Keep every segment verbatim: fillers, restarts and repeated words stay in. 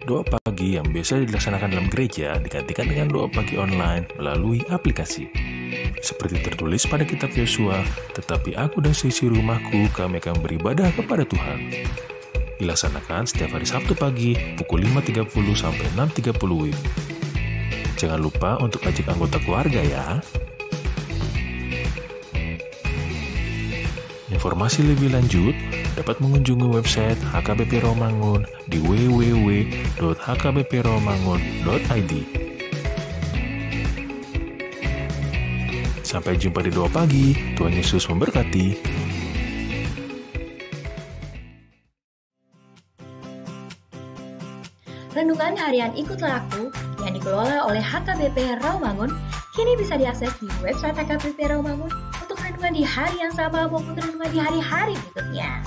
Doa pagi yang biasa dilaksanakan dalam gereja digantikan dengan doa pagi online melalui aplikasi. Seperti tertulis pada kitab Yosua, "Tetapi aku dan seisi rumahku, kami akan beribadah kepada Tuhan." Dilaksanakan setiap hari Sabtu pagi pukul lima tiga puluh sampai enam tiga puluh W I B. Jangan lupa untuk ajak anggota keluarga ya. Informasi lebih lanjut dapat mengunjungi website H K B P Rawamangun di w w w dot h k b p rawamangun dot i d. Sampai jumpa di Doa Pagi. Tuhan Yesus memberkati. Renungan harian Ikutlah Aku yang dikelola oleh H K B P Rawamangun kini bisa diakses di website H K B P Rawamangun untuk renungan di hari yang sama maupun renungan di hari-hari berikutnya.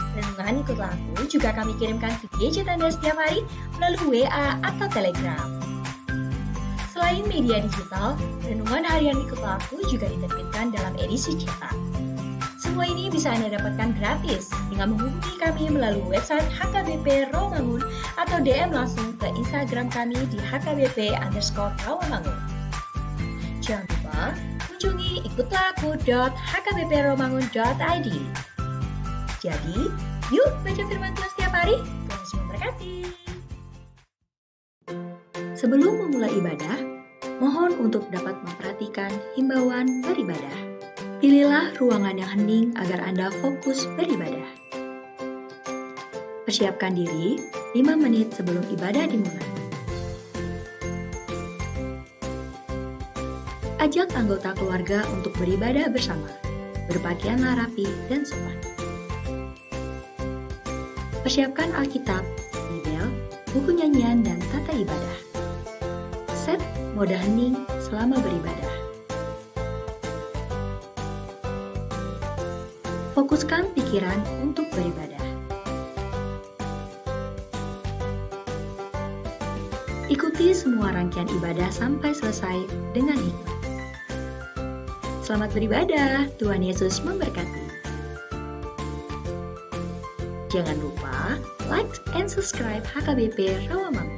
Renungan Ikutlah Aku juga kami kirimkan ke gadget Anda setiap hari melalui W A atau Telegram. Selain media digital, renungan harian Ikutlah Aku juga diterbitkan dalam edisi cetak. Semua ini bisa Anda dapatkan gratis dengan menghubungi kami melalui website H K B P Rawamangun atau D M langsung ke Instagram kami di H K B P underscore Rawamangun. Jangan lupa kunjungi ikutlah aku dot h k b p rawamangun dot i d. Jadi, yuk baca firman Tuhan setiap hari. Tuhan Yesus memberkati. Sebelum memulai ibadah, mohon untuk dapat memperhatikan himbauan beribadah. Pilihlah ruangan yang hening agar Anda fokus beribadah. Persiapkan diri lima menit sebelum ibadah dimulai. Ajak anggota keluarga untuk beribadah bersama. Berpakaianlah rapi dan sopan. Persiapkan Alkitab, Bibel, buku nyanyian, dan tata ibadah. Set mode hening selama beribadah. Fokuskan pikiran untuk beribadah. Ikuti semua rangkaian ibadah sampai selesai dengan hikmat. Selamat beribadah, Tuhan Yesus memberkati. Jangan lupa like and subscribe H K B P Rawamangun.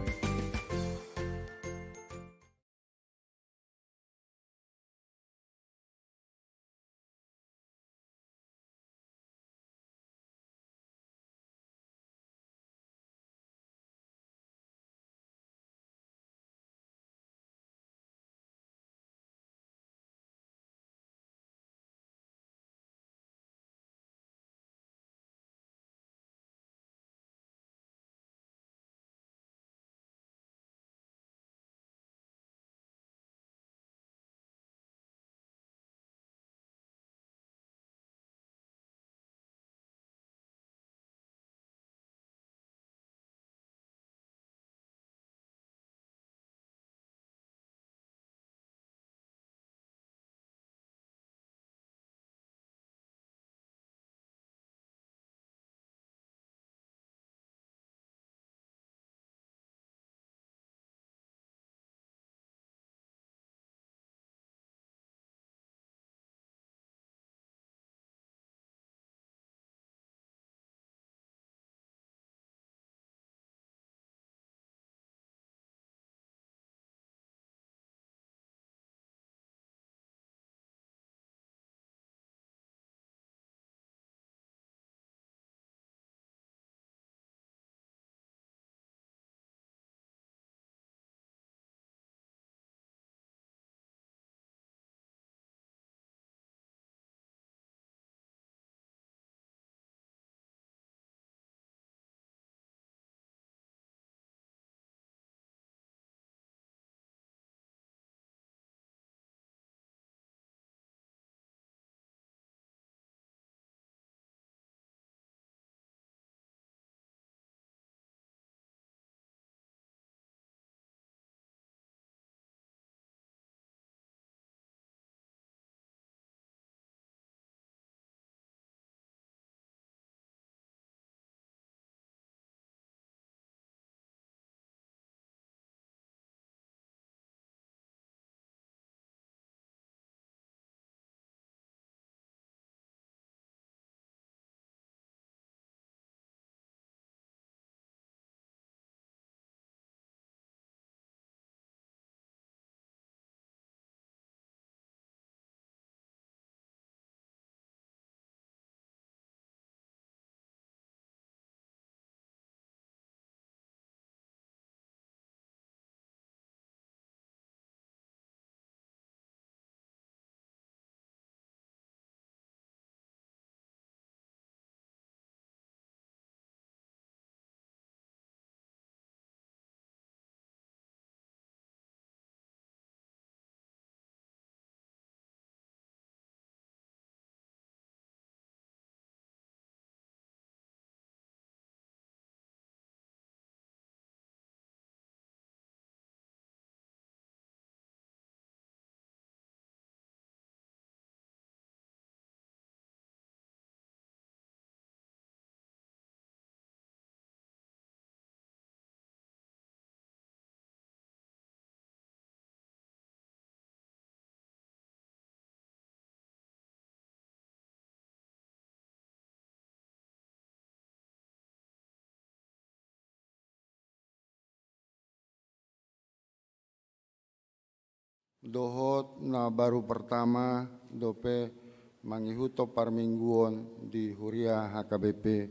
Dohot na baru pertama dope mangihuthon parmingguon di huria H K B P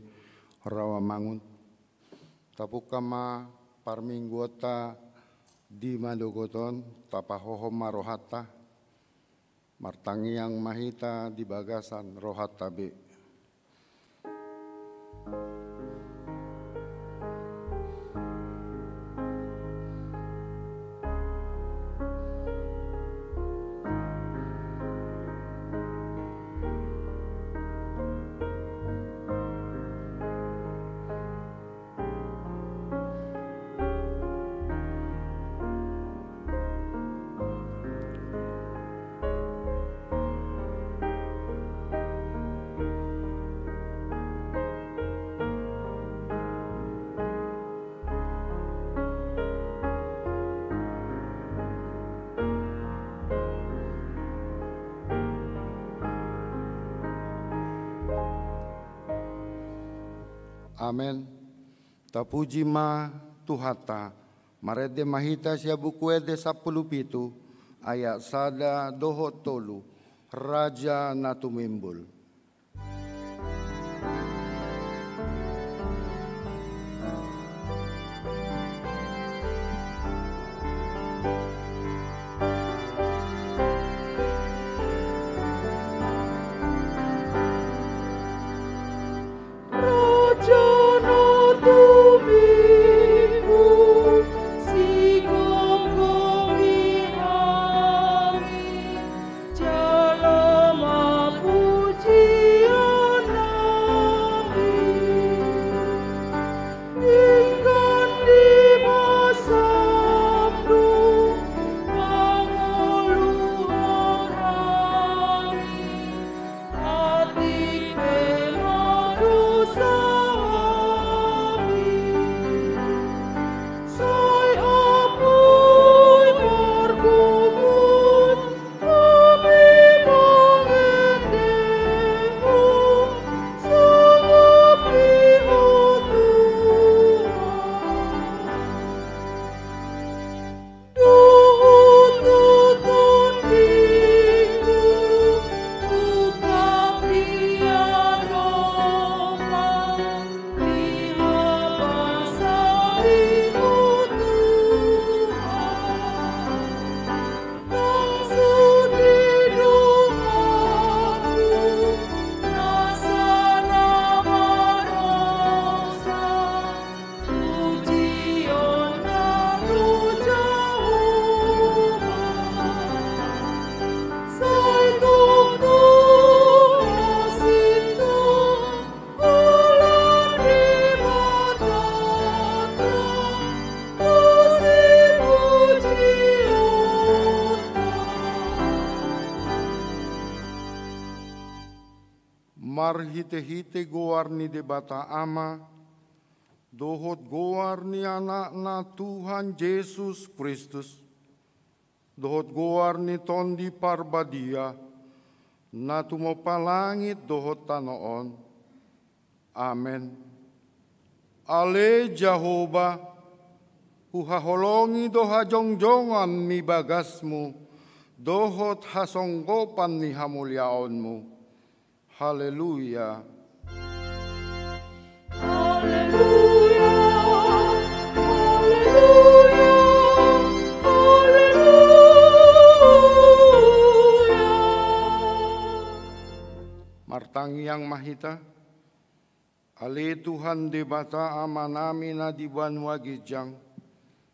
Rawamangun. Tapungka ma parmingguonta di madogot on, tapahohom ma rohanta, martangiang ma hita di bagasan rohanta be. Amen. Tapuji ma Tuhanta. Marende ma hita sian Buku Ende sampulu pitu, ayat sada dohot tolu. Raja na tumimbul. Raja na tumimbul, sigomgomi hami, jala ma pujian nami. Denggan di basam do mangolu hami, atik pe ma dosa hami. Sai ampui margumut hami mangende Ho, sangap ni Ho Tuhan. Dohot tu tondingku, tu tapian ombak, di habasaon ni Ho Tuhan. Nang sude donganku, nasa na madosa, pujionna do Jahowa. Sai tongtong na sintong holan Debatanta, tu sipujionta. Marhitehite goar ni Debata Ama, dohot goar ni Anakna Tuhan Jesus Kristus, dohot goar ni Tondi Parbadia, na tumompa langit dohot tano on. Amen. Ale Jahowa, huhaholongi do hajongjongan ni bagasmu, dohot hasonggopan ni hamuliaonmu. Haleluya. Haleluya, haleluya, haleluya. Martangiang ma hita. Ale Tuhan Debata Amanami na di banua ginjang,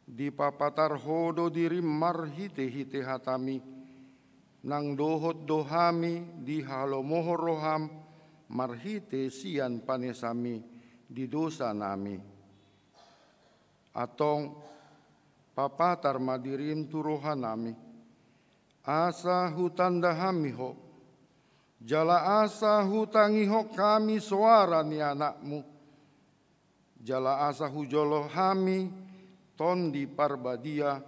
dipapatar Ho do dirim marhitehite hatami, nang dohot do hami dihalomohon roham marhite sian panesami di dosanami. Antong, papatar ma dirim tu rohanami, asa hutanda hami Ho, jala asa hutangihon hami soara ni Anakmu, jala asa hujolo hami Tondi Parbadia,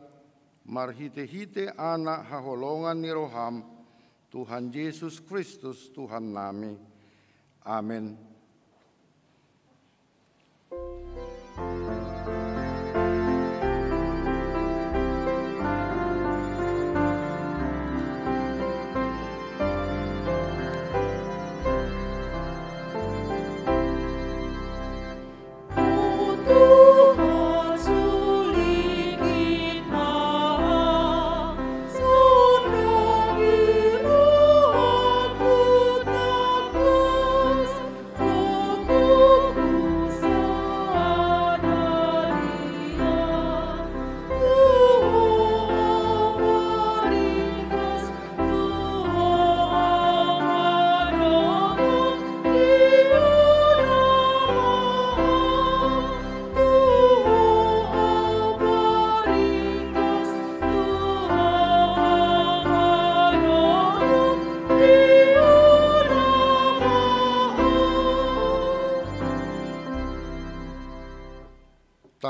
marhitehite Anak haholongan ni roham, Tuhan Jesus Kristus Tuhannami. Amen.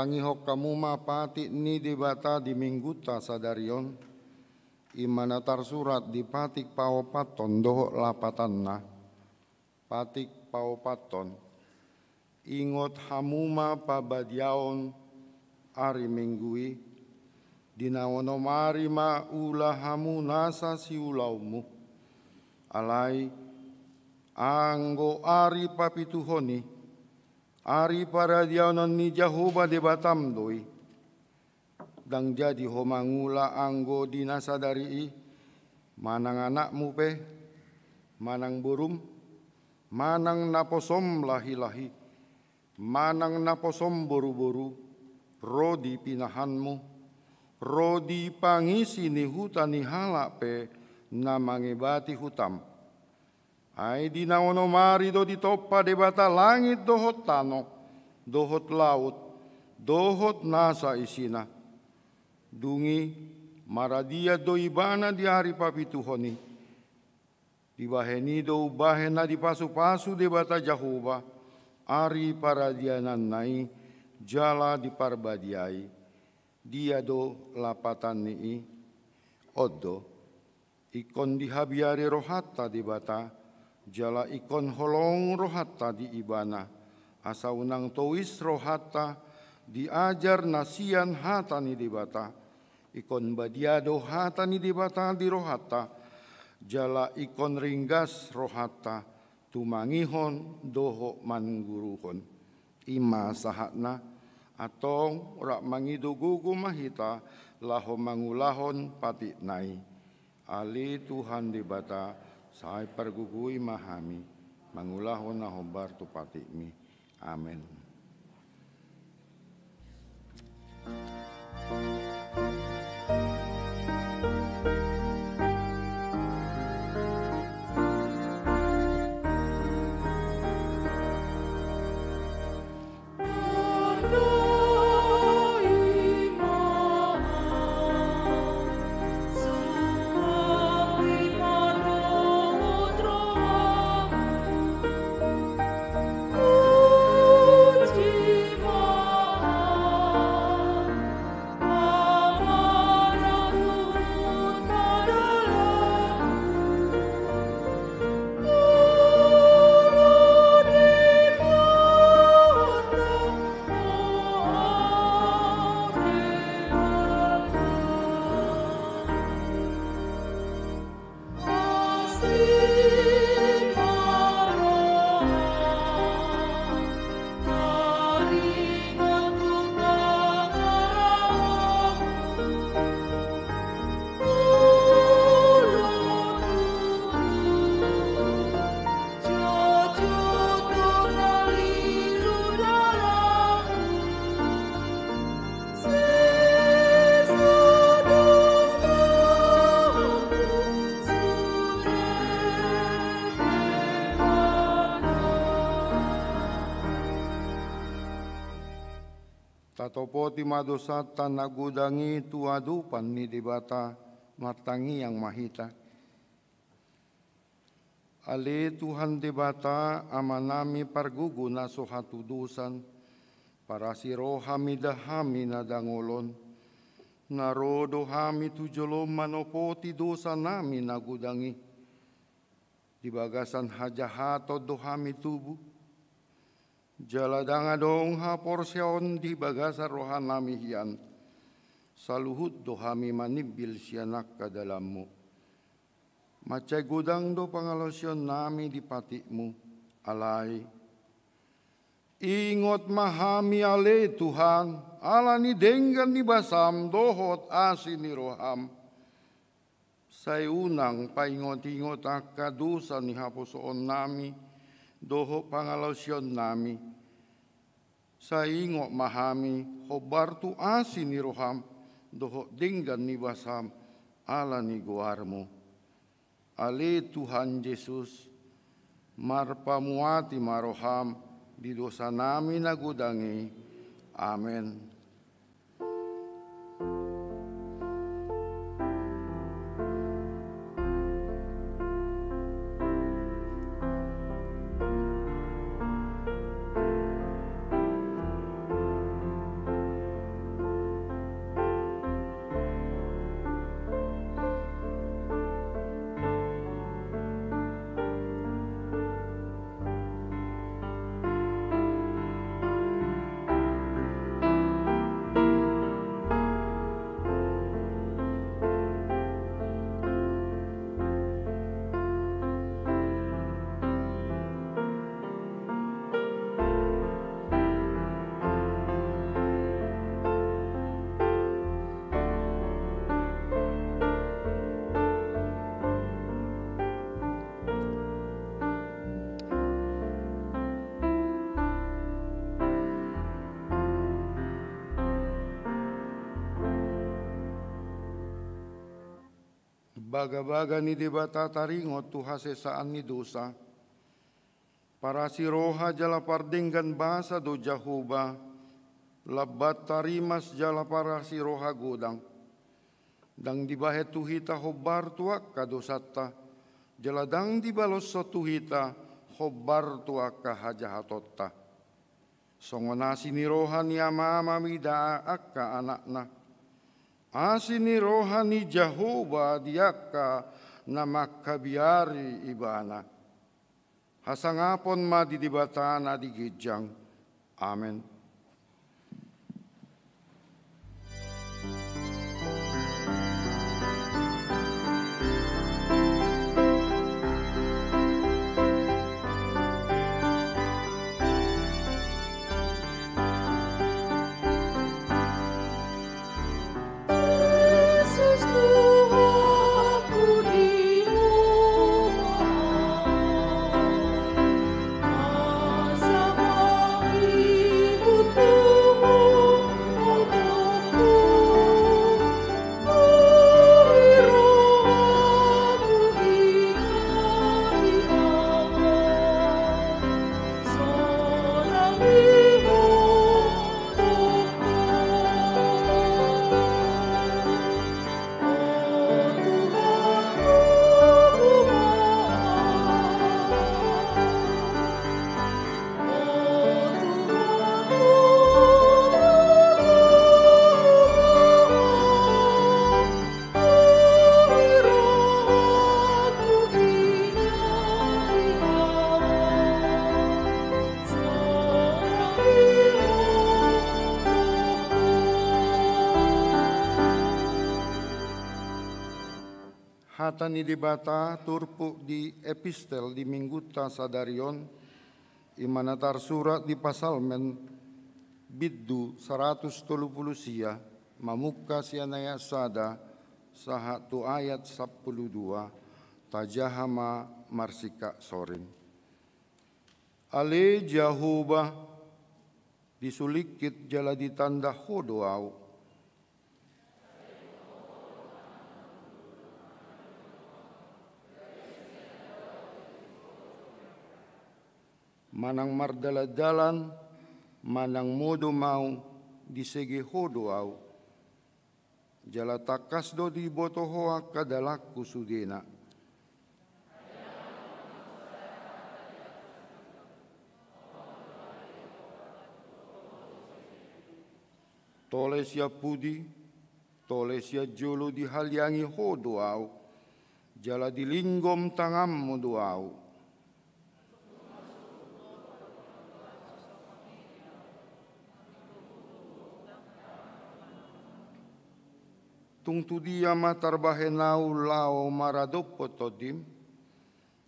Tangihon hamu ma patik ni Debata di Minggunta sadari on, i ma na tarsurat di patik paopathon dohot lapatanna. Patik paopathon. Ingot hamu ma parbadiaon ari Minggu i, di na onom ari ma ula hamu nasa siulaonmu. Alai, anggo ari papituhon i, ari paradiaonon ni Jahowa Debatam do i. Ndang jadi ho mangula anggo di na sadari i, manang anakmu pe, manang borum, manang naposom lahi-lahi, manang naposom boru-boru, ro di pinahanmu, ro di pangisi ni huta ni halak pe na mangebati hutam. Ai di na onom ari do ditompa Debata langit dohot tano, dohot laut, dohot nasa isina. Dung i, maradian do ibana di ari papituhon i. Dibahen i do umbahen na dipasu-pasu Debata Jahowa, ari paradiananna i, jala diparbadiai. Dia do lapatan ni i? On do. Ingkon dihabiari rohanta Debata, jala ingkon holong rohanta di Ibana, asa unang towis rohanta di ajar na sian hata ni Debata. Ingkon badia do hata ni Debata di rohanta, jala ingkon ringgas rohanta tumangihon dohot mangguruhon. I ma sahatna, antong rap mangido gogo ma hita laho mangulahon patikna i. Ale Tuhan Debata, sai pargogoi ma hami mangulahon na hombar tu patikmi. Amen. Tatopoti ma dosanta na godang i tu adopan ni Debata, martangiang ma hita. Ale Tuhan Debata, Amanami pargogo na so hatudosan, parasi roha mida hami na dangol on, na ro do hami tu jolom manopoti dosanami na godang i. Di bagasan hajahaton do hami tubu, jala ndang adong haporseaon di bagasan rohanami hian, saluhut do hami manimbil sian angka dalanmu. Mansai godang do pangalaosionnami di patikmu, alai. Ingot ma hami ale Tuhan, ala ni denggan ni basam dohot asi ni roham. Sai unang paingot-ingot angka dosa ni haposoonnami dohot pangalaosionnami. Sai ingot ma hami hombar tu asi ni roham dohot denggan ni basam ala ni goarmu. Ale Tuhan Jesus, marpamuati ma roham di dosanami na godang i. Amen. Bagabaga ni Debata taringot tu hasesaan ni dosa. Parasi roha jala pardenggan basa do Jahowa, lambat tarimas jala parasi roha godang. Ndang dibahen tu hita hombar tu angka dosanta, jala ndang dibaloshon tu hita hombar tu angka hajahatonta. Songon asi ni roha ni amama mida angka anakna, asi ni roha ni Jahowa di angka na mangkabiari Ibana. Hasangapon ma di Debata na di ginjang. Amen. Hata ni Debata turpuk di epistel di Minggunta sadari on, i ma na tarsurat di Psalmen bindu saratus tolu pulu sia, mamungka sian ayat sada sahat tu ayat sampulu dua. Tajaha ma marsingkat soring. Ale Jahowa, disulingkit jala ditanda Ho do ahu. Manang mardalan-dalan, manang modom ahu, disege Ho do ahu. Jala tangkas do diboto Ho angka dalanku sudena. Tole sian pudi, tole sian jolo dihaliangi Ho do ahu, jala dilinggom tanganmu do ahu. Tung tu dia ma tarbahen ahu laho maradophon tondim?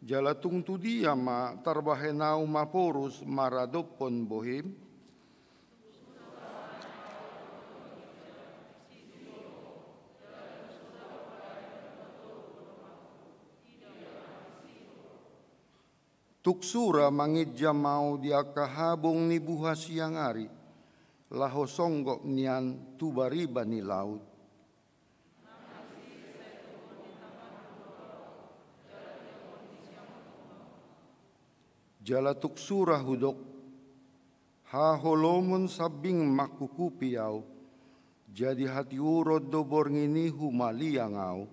Jala tung tu dia ma tarbahen ahu maporus maradophon bohim? Tung sura manginjam ahu di angka habong ni buha siang ari, laho songgop nian tu bariba ni laut. Jala tung sura hudok, haholomon sambing mangkukupi ahu, jadi hatiuron do borngin i humaliang ahu.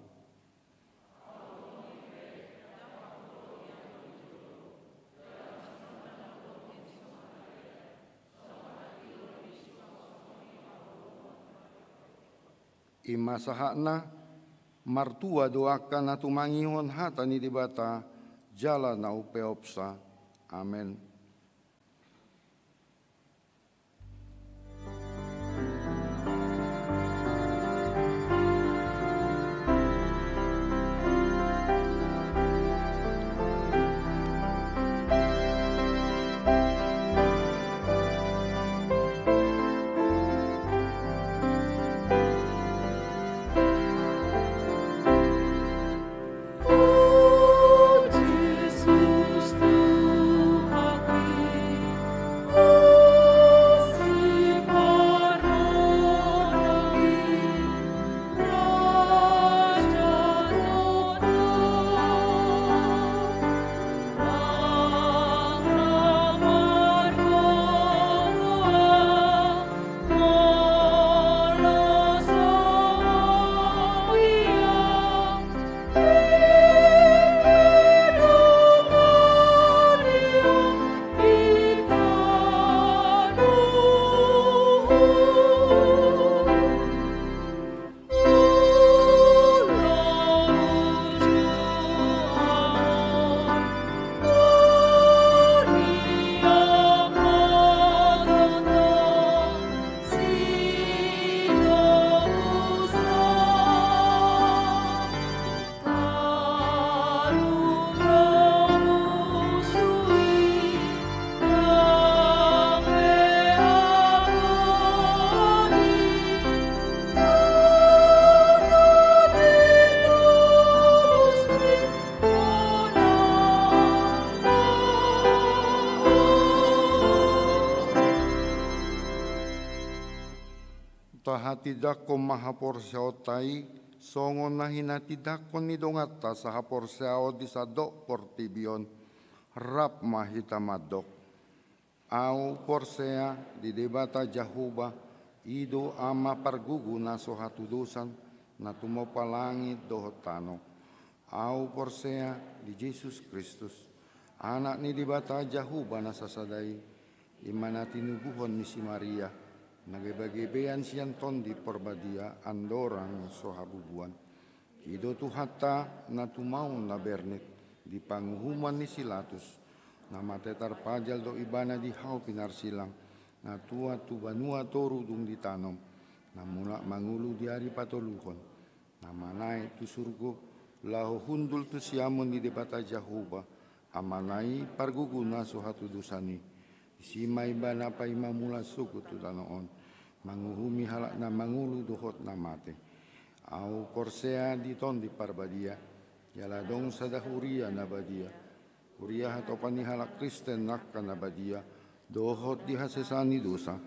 I ma sahatna. Martua do angka na tumangihon hata ni Debata jala na umpeopsa. Amen. Hatindangkon ma haporseaonta i, songon na hinatindangkon ni donganta sahaporseaon di sandok portibi on, rap ma hita mandok: Ahu porsea di Debata Jahowa, i do Ama pargogo na so hatudosan, na tumompa langit dohot tano. Ahu porsea di Jesus Kristus, Anak ni Debata Jahowa na sasada i, i ma na tinubuhon ni si Maria, na gebagebean sian Tondi Parbadia andorang so habubuan. I do Tuhanta na tumaon na bernit di panguhuman ni si Latus, na mate tarpajal do Ibana di hau pinarsilang, na tuat tu banua toru dung ditanom, na mulak mangolu di ari patoluhon, na manaek tu surgo, laho hundul tu siamun ni Debata Jahowa, Amana i pargogo na so hatudosan i. Disi ma Ibana paima mulak sogot tu tano on, manguhumi halak na mangolu dohot na mate. Ahu porsea di Tondi Parbadia, jala adong sada huria na badia, huria hatopan ni halak Kristen angka na badia, dohot di hasesaan ni dosa,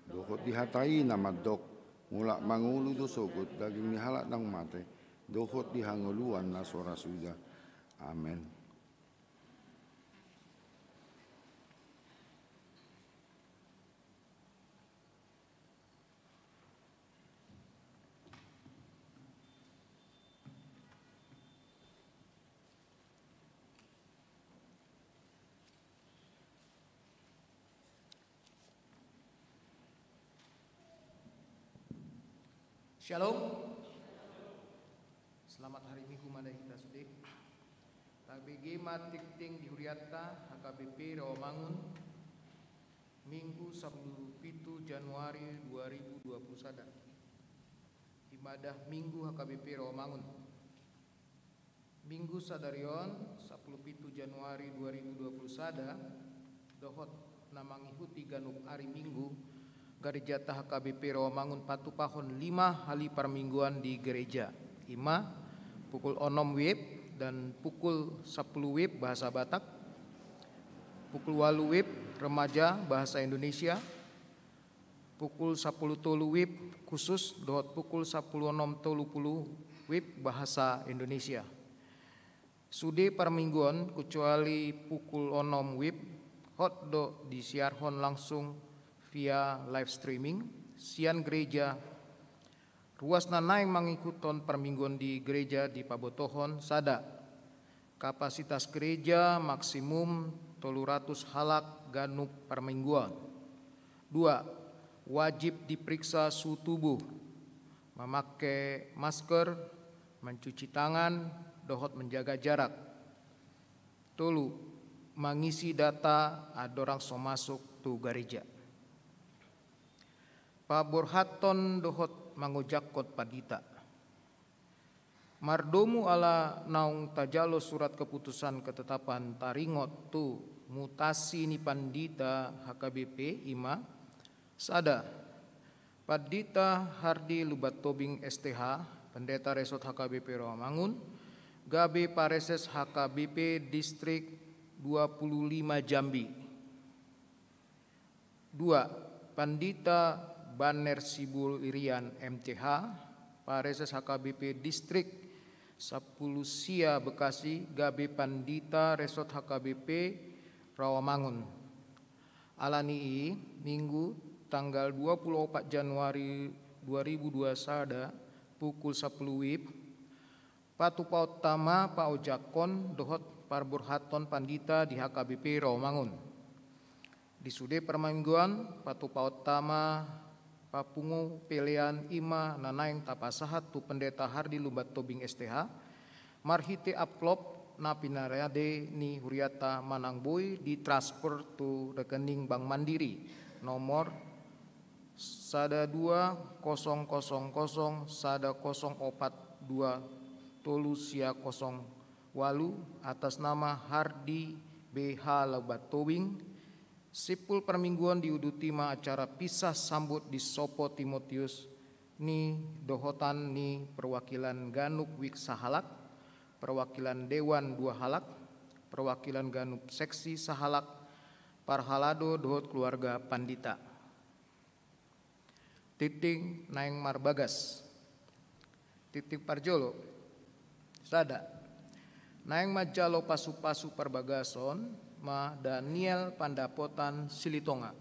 dohot di hata i na mandok: Mulak mangolu do sogot daging ni halak naung mate, dohot di hangoluan na so ra suda. Amen. Shalom. Selamat hari Minggu ma di hita sude. Tabege ma tingting di hurianta H K B P Rawamangun, Minggu sapuluh pitu Januari dua ribu dua puluh sada. Ibadah Minggu H K B P Rawamangun. Minggu sadari on, sapuluh pitu Januari dua ribu dua puluh sada, dohot na mangihuti ganup ari Minggu, garejata H K B P Rawamangun patupahon lima hali parmingguan di gereja. I ma pukul onom WIB dan pukul sapuluh WIB bahasa Batak, pukul ualu WIB remaja bahasa Indonesia, pukul sapuluh tolu WIB khusus dohot pukul sapuluh onom tolu pulu WIB bahasa Indonesia. Sude parmingguan, kecuali pukul onom WIB, hot do disiarhon langsung via live streaming sian gereja. Ruas na naeng mangihuthon parmingguan di gereja dipabotohon: sada, kapasitas gereja maksimum tolu ratus halak ganup parmingguan. Dua, wajib diperiksa suhu tubuh, mamake masker, mancuci tangan, dohot menjaga jarak. Tolu, mangisi data andorang so masuk tu gareja. Paborhathon dohot mangojakhon pandita. Mardomu ala naung tajalo surat keputusan ketetapan taringot tu mutasi ni pandita H K B P, i ma: sada, Pandita Hardi Lumban Tobing S T H, Pendeta Resort H K B P Rawamangun, gabe Pareses H K B P Distrik dua puluh lima Jambi. Dua, Pandita Banner Siburian M T H, Pareses H K B P Distrik sampulu sia Bekasi, gabe Pandita Resort H K B P Rawamangun. Ala ni i, Minggu tanggal dua puluh opat Januari dua ribu dua sada, pukul sapuluh WIB, patupaonta ma paojakhon dohot parborhathon pandita di H K B P Rawamangun. Di sude parmingguan, patupaonta ma papungu pelean, i ma na naeng tapasahat tu Pendeta Hardi Lumban Tobing S T H, marhite amplop na pinarade ni hurianta manang boi ditransfer tu rekening Bank Mandiri, nomor sada dua kosong kosong kosong sada kosong opat dua tolu sia kosong ualu, atas nama Hardi B H Lumban Tobing. Simpul parmingguan diuduti ma acara pisah sambut di sopo Timotius ni dohotan ni perwakilan ganup wik sahalak, perwakilan dewan dua halak, perwakilan ganup seksi sahalak, parhalado dohot keluarga pandita. Tingting naeng marbagas. Tingting parjolo. Sada. Naeng manjalo pasu-pasu parbagason ma Daniel Pandapotan Silitonga.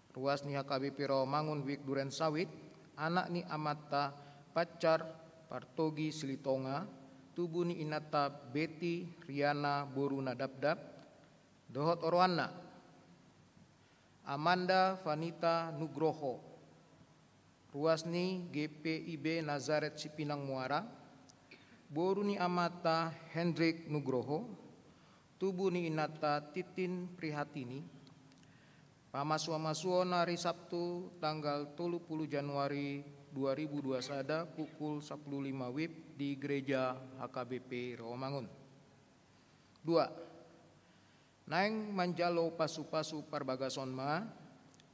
Ruas ni H K B P Rawamangun Wijk Durensawit, anak ni amanta Pancar Partogi Silitonga, tubu ni inanta Beti Riana boru Nadapdap, dohot oroanna. Amanda Vanita Nugroho. Ruas ni G P I B Nazaret Sipinang Muara, boru ni amanta Hendrik Nugroho, tubu ni inanta Titin Prihatini. Pamasumasuon ari Sabtu tanggal tolu pulu Januari dua ribu dua sada pukul sapulu lima wib di Gereja H K B P Rawamangun. Dua. Naeng manjalo pasu-pasu parbagason ma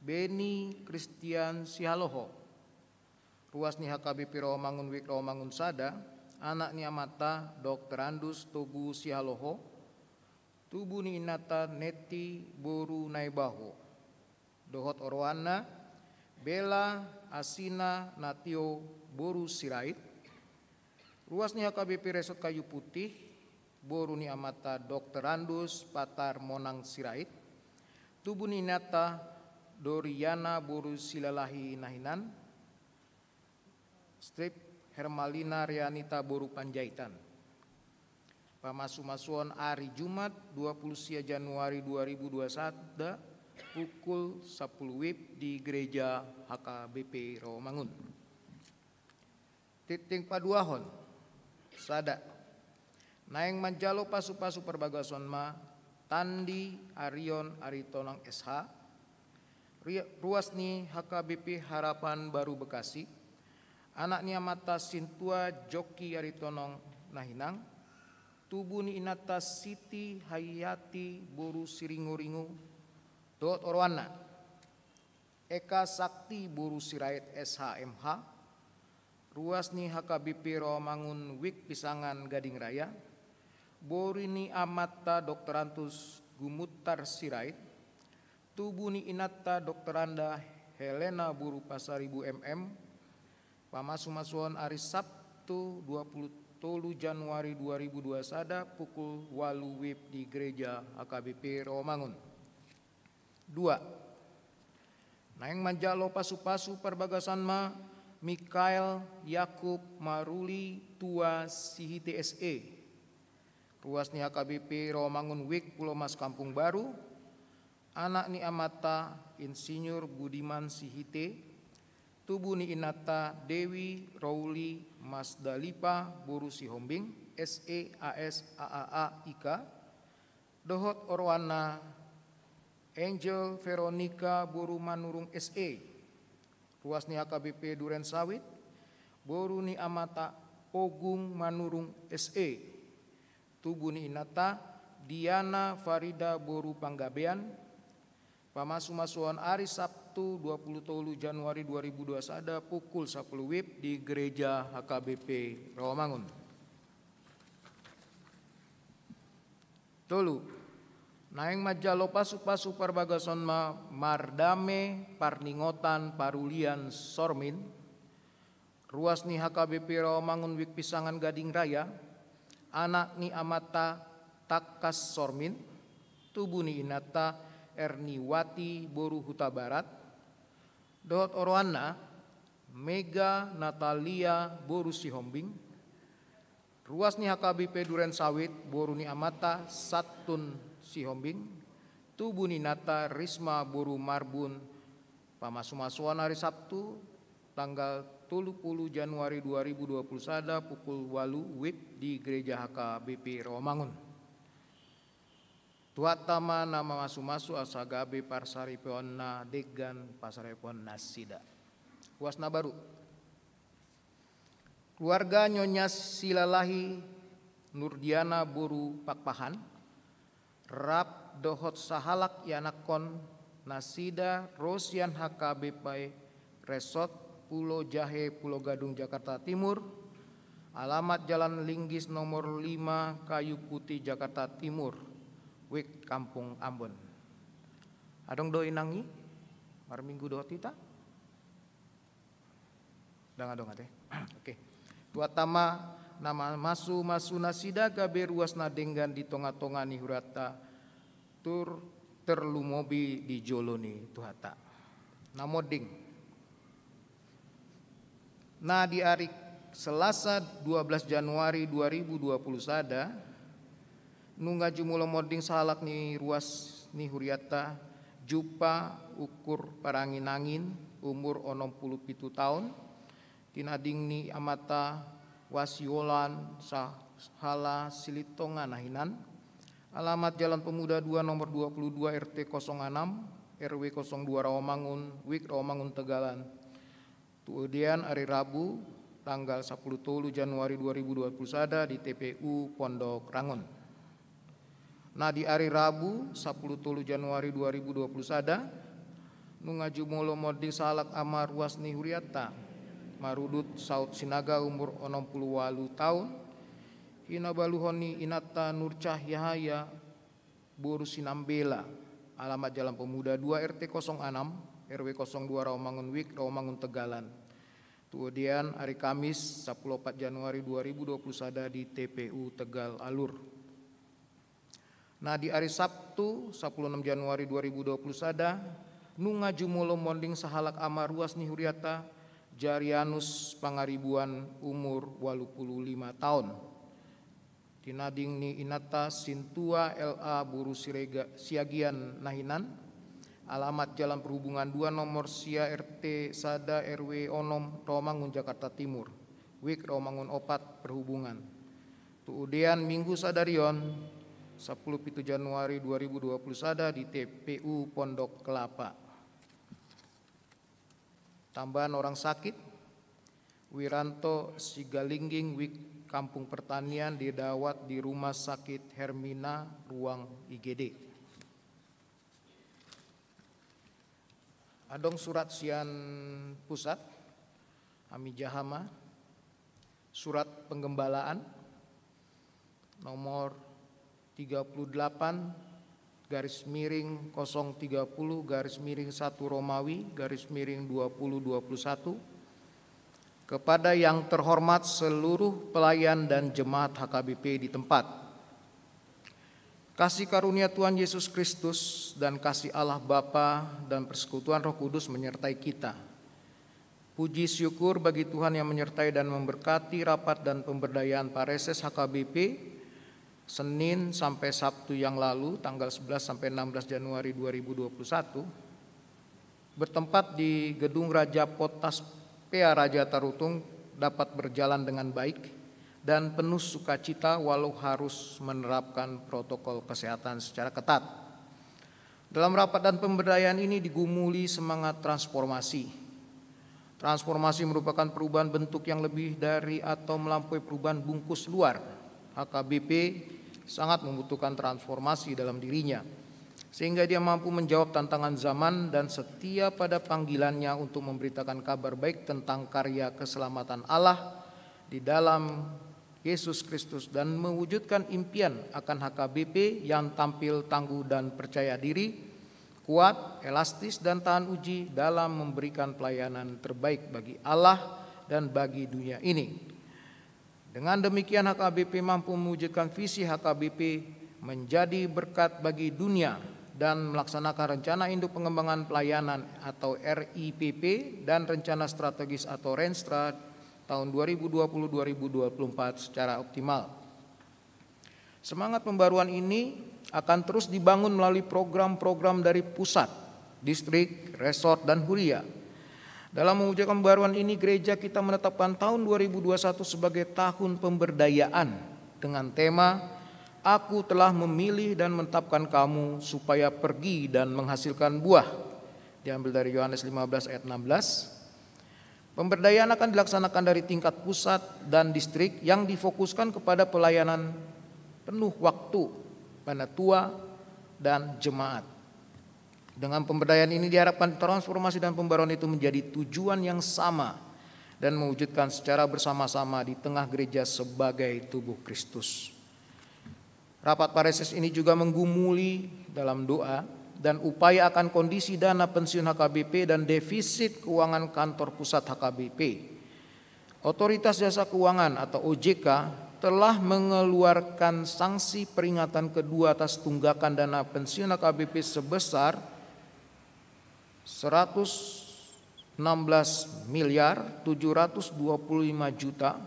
Beni Kristian Sihaloho. Ruas ni H K B P Rawamangun Wijk Rawamangun sada, anak ni amanta Doktorandus Togu Sihaloho, tubu ni inanta Neti boru Naibaho, dohot oroanna Bela Asina Natio boru Sirait. Ruas ni H K B P Resort Kayu Putih, boru ni amanta Doktorandus Patar Monang Sirait, tubu ni inanta Doriana boru Silalahi Nahinan, strip Hermalina Reanita boru Panjaitan. Pamasumasuon ari Jumat dua pulu sia Januari dua ribu dua sada pukul sapulu wib di Gereja H K B P Rawamangun. Tingting paduahon. Sada. Naeng manjalo pasu-pasu parbagason ma Tandi Arion Aritonang S H, ri-, ruas ni H K B P Harapan Baru Bekasi, anak ni amanta Sintua Joki Aritonang Nahinang, tubu ni inanta Siti Hayati boru Siringoringo, dohot oroanna. Eka Sakti boru Sirait S H M H, ruas ni H K B P Rawamangun Wijk Pisangan Gading Raya, boru ni amanta Doktorandus Gumutar Sirait, tubu ni inanta Doktoranda Helena boru Pasaribu M M, pamasumasuon ari Sabtu dua pulu tolu Januari dua ribu dua sada pukul walu wib di Gereja H K B P Rawamangun. Dua. Naeng manjalo pasu-pasu parbagason ma Mikael Yakub Maruli Tua Sihite S E, ruas ni H K B P Rawamangun Wijk Pulomas Kampung Baru, anak ni amanta Insinyur Budiman Sihite, tubu ni inanta Dewi Rouli Masdalipa boru Sihombing, S E A S A A A I K, dohot oroanna Angel Veronica boru Manurung S E, ruas ni H K B P Durensawit, boru ni amanta Ogung Manurung S E, tubu ni inanta Diana Farida boru Panggabean, pamasumasuon ari Sabtu dua pulu tolu Januari dua ribu dua sada pukul sapulu wib di Gereja H K B P Rawamangun. Tolu. Naeng manjalo pasu-pasu parbagason ma Mardame Parningotan Parulian Sormin, ruas ni H K B P Rawamangun Wijk Pisangan Gading Raya, anak ni amanta Takkas Sormin, tubu ni inanta Erniwati boru Hutabarat, dohot oroanna Mega Natalia boru Sihombing, ruas ni H K B P Durensawit, boru ni amanta Sattun Sihombing, tubu ni inanta Risma boru Marbun, pamasumasuon ari Sabtu tanggal tolu pulu Januari dua ribu dua pulu sada pukul walu wib di Gereja H K B P Rawamangun. Tuhanta ma na mamasumasu asa gabe parsaripeonna denggan parsaripeonnasida. Ruas na baru. Keluarga Nyonya Silalahi Nurdiana boru Pakpahan, rap dohot sahalak ianakhon nasida ro sian H K B P Resort Pulo Jahe Pulo Gadung Jakarta Timur, alamat Jalan Linggis nomor lima Kayu Putih Jakarta Timur, Wijk Kampung Ambon. Adong do inang i marminggu dohot hita? Dang adong ate. Oke. Tuhanta ma na mamasu-masu nasida gabe ruas na denggan di tonga-tonga ni hurianta, tor terlumobi di jolo ni Tuhanta. Na monding. Na di ari Selasa dua belas Januari dua ribu dua puluh sada, nunga jumolo monding sahalak ni ruas ni hurianta, Jumpa Ukur Paranginangin, umur onom pulu pitu taon, tinading ni amanta Wasiolan sahala Silitonga na hinan, alamat Jalan Pemuda dua nomor dua puluh dua R T kosong enam, R W kosong dua Rawamangun, Wik Rawamangun Tegalan. Tuodean ari Rabu, tanggal sapuluh tolu Januari dua ribu dua puluh sada di T P U Pondok Rangon. Na di ari Rabu, sapuluh tolu Januari dua ribu dua puluh sada, nunga jumolo monding sahalak ama ruas ni hurianta, Marudut Saud Sinaga, umur onom pulu ualu taon, hinabaluhon ni inanta Nurcah Yahaya boru Sinambela, alamat Jalan Pemuda dua R T kosong enam, R W kosong dua Rawamangun, Wik Rawamangun Tegalan. Tuodean ari Kamis, sapuluh opat Januari dua ribu dua puluh sada di T P U Tegal Alur. Na di ari Sabtu, sapuluh enam Januari dua ribu dua puluh sada, nunga jumolo monding sahalak ama ruas ni hurianta, Jarianus Pangaribuan, umur ualu pulu lima taon. Tinading ni inanta Sintua L A boru Sirega-, Siagian na hinan, alamat Jalan Perhubungan dua nomor sia R T sada R W onom Rawamangun Jakarta Timur, Wik Rawamangun opat Perhubungan. Tuodean Minggu sadari on, sapuluh pitu Januari dua ribu dua puluh sada di T P U Pondok Kelapa. Tambahan orang sakit, Wiranto Sigalingging, Wik Kampung Pertanian, dirawat di Rumah Sakit Hermina, ruang I G D. Adong surat sian pusat, hami jaha ma, surat penggembalaan nomor tiga puluh delapan garis miring kosong tiga puluh garis miring satu Romawi garis miring dua puluh dua puluh satu, kepada yang terhormat seluruh pelayan dan jemaat H K B P di tempat. Kasih karunia Tuhan Yesus Kristus dan kasih Allah Bapa dan persekutuan Roh Kudus menyertai kita. Puji syukur bagi Tuhan yang menyertai dan memberkati rapat dan pemberdayaan Pareses H K B P Senin sampai Sabtu yang lalu, tanggal sebelas sampai enam belas Januari dua ribu dua puluh satu, bertempat di Gedung Raja Potas Pea Raja Tarutung, dapat berjalan dengan baik dan penuh sukacita walau harus menerapkan protokol kesehatan secara ketat. Dalam rapat dan pemberdayaan ini digumuli semangat transformasi. Transformasi merupakan perubahan bentuk yang lebih dari atau melampaui perubahan bungkus luar. H K B P sangat membutuhkan transformasi dalam dirinya, sehingga dia mampu menjawab tantangan zaman dan setia pada panggilannya untuk memberitakan kabar baik tentang karya keselamatan Allah di dalam Yesus Kristus dan mewujudkan impian akan H K B P yang tampil tangguh dan percaya diri, kuat, elastis, dan tahan uji dalam memberikan pelayanan terbaik bagi Allah dan bagi dunia ini. Dengan demikian, H K B P mampu mewujudkan visi H K B P menjadi berkat bagi dunia dan melaksanakan rencana induk pengembangan pelayanan atau R I P P dan rencana strategis atau Renstra tahun dua ribu dua puluh dua ribu dua puluh empat secara optimal. Semangat pembaruan ini akan terus dibangun melalui program-program dari pusat, distrik, resort, dan huria. Dalam mewujudkan pembaruan ini, gereja kita menetapkan tahun dua ribu dua puluh satu sebagai tahun pemberdayaan dengan tema, "Aku telah memilih dan menetapkan kamu supaya pergi dan menghasilkan buah." Diambil dari Yohanes lima belas ayat enam belas. Pemberdayaan akan dilaksanakan dari tingkat pusat dan distrik yang difokuskan kepada pelayanan penuh waktu, penatua, dan jemaat. Dengan pemberdayaan ini diharapkan transformasi dan pembaruan itu menjadi tujuan yang sama dan mewujudkan secara bersama-sama di tengah gereja sebagai tubuh Kristus. Rapat Pareses ini juga menggumuli dalam doa dan upaya akan kondisi dana pensiun H K B P dan defisit keuangan kantor pusat H K B P. Otoritas Jasa Keuangan atau O J K telah mengeluarkan sanksi peringatan kedua atas tunggakan dana pensiun H K B P sebesar seratus enam belas miliar tujuh ratus dua puluh lima juta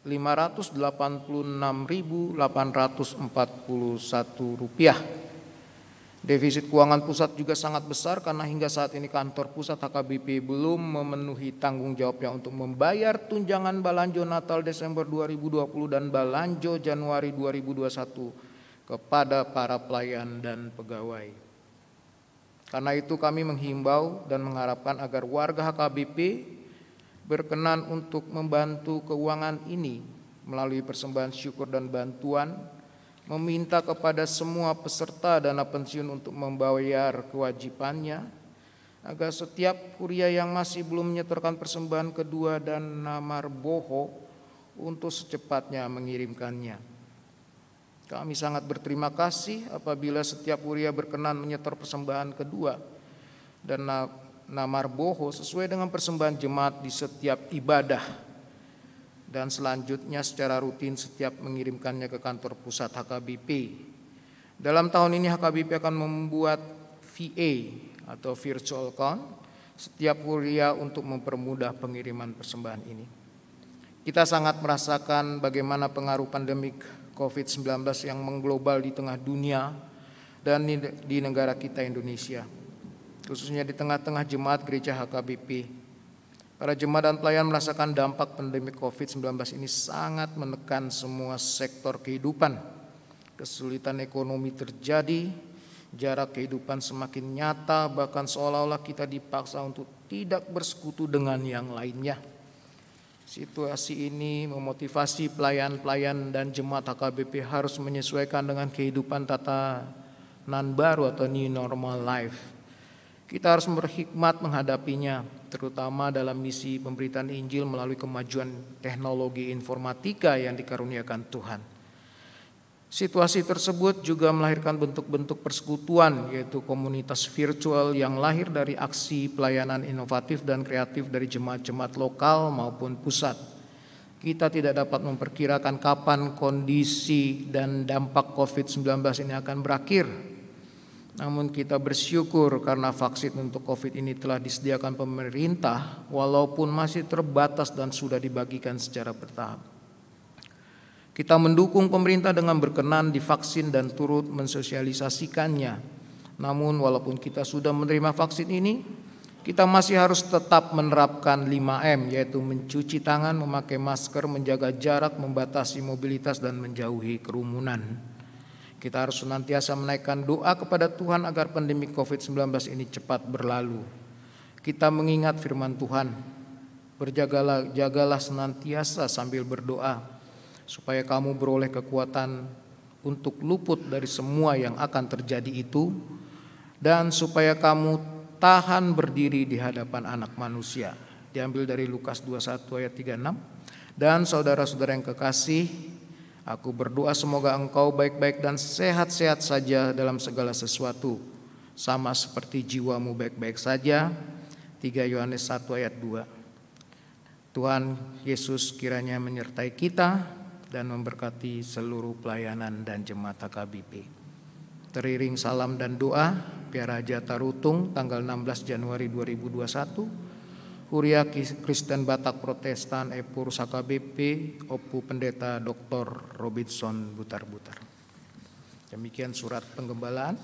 lima ratus delapan puluh enam ribu delapan ratus empat puluh satu rupiah. Defisit keuangan pusat juga sangat besar karena hingga saat ini kantor pusat H K B P belum memenuhi tanggung jawabnya untuk membayar tunjangan balanjo Natal Desember dua ribu dua puluh dan balanjo Januari dua ribu dua puluh satu kepada para pelayan dan pegawai. Karena itu, kami menghimbau dan mengharapkan agar warga H K B P berkenan untuk membantu keuangan ini melalui persembahan syukur dan bantuan, meminta kepada semua peserta dana pensiun untuk membayar kewajibannya, agar setiap kuria yang masih belum menyetorkan persembahan kedua dan na marboho untuk secepatnya mengirimkannya. Kami sangat berterima kasih apabila setiap huria berkenan menyetor persembahan kedua dan na, na marboho sesuai dengan persembahan jemaat di setiap ibadah, dan selanjutnya secara rutin setiap mengirimkannya ke kantor pusat H K B P. Dalam tahun ini H K B P akan membuat V A atau virtual account setiap huria untuk mempermudah pengiriman persembahan ini. Kita sangat merasakan bagaimana pengaruh pandemi covid sembilan belas yang mengglobal di tengah dunia dan di, di negara kita Indonesia, khususnya di tengah-tengah jemaat gereja H K B P. Para jemaat dan pelayan merasakan dampak pandemi covid sembilan belas ini sangat menekan semua sektor kehidupan. Kesulitan ekonomi terjadi, jarak kehidupan semakin nyata, bahkan seolah-olah kita dipaksa untuk tidak bersekutu dengan yang lainnya. Situasi ini memotivasi pelayan-pelayan dan jemaat H K B P harus menyesuaikan dengan kehidupan tatanan baru atau new normal life. Kita harus berhikmat menghadapinya, terutama dalam misi pemberitaan Injil melalui kemajuan teknologi informatika yang dikaruniakan Tuhan. Situasi tersebut juga melahirkan bentuk-bentuk persekutuan, yaitu komunitas virtual yang lahir dari aksi pelayanan inovatif dan kreatif dari jemaat-jemaat lokal maupun pusat. Kita tidak dapat memperkirakan kapan kondisi dan dampak covid sembilan belas ini akan berakhir. Namun, kita bersyukur karena vaksin untuk covid ini telah disediakan pemerintah, walaupun masih terbatas dan sudah dibagikan secara bertahap. Kita mendukung pemerintah dengan berkenan divaksin dan turut mensosialisasikannya. Namun, walaupun kita sudah menerima vaksin ini, kita masih harus tetap menerapkan lima M, yaitu mencuci tangan, memakai masker, menjaga jarak, membatasi mobilitas, dan menjauhi kerumunan. Kita harus senantiasa menaikkan doa kepada Tuhan agar pandemi covid sembilan belas ini cepat berlalu. Kita mengingat firman Tuhan, "Berjagalah, jagalah senantiasa sambil berdoa, supaya kamu beroleh kekuatan untuk luput dari semua yang akan terjadi itu, dan supaya kamu tahan berdiri di hadapan Anak Manusia." Diambil dari Lukas dua puluh satu ayat tiga puluh enam. Dan saudara-saudara yang kekasih, aku berdoa semoga engkau baik-baik dan sehat-sehat saja dalam segala sesuatu, sama seperti jiwamu baik-baik saja. Tiga Yohanes satu ayat dua. Tuhan Yesus kiranya menyertai kita dan memberkati seluruh pelayanan dan jemaat H K B P. Teriring salam dan doa, Piara Haja Tarutung, tanggal enam belas Januari dua ribu dua puluh satu, Huria Kis-, Kristen Batak Protestan Epurus H K B P, Ompu Pendeta Doktor Robinson Butarbutar. Demikian surat penggembalaan.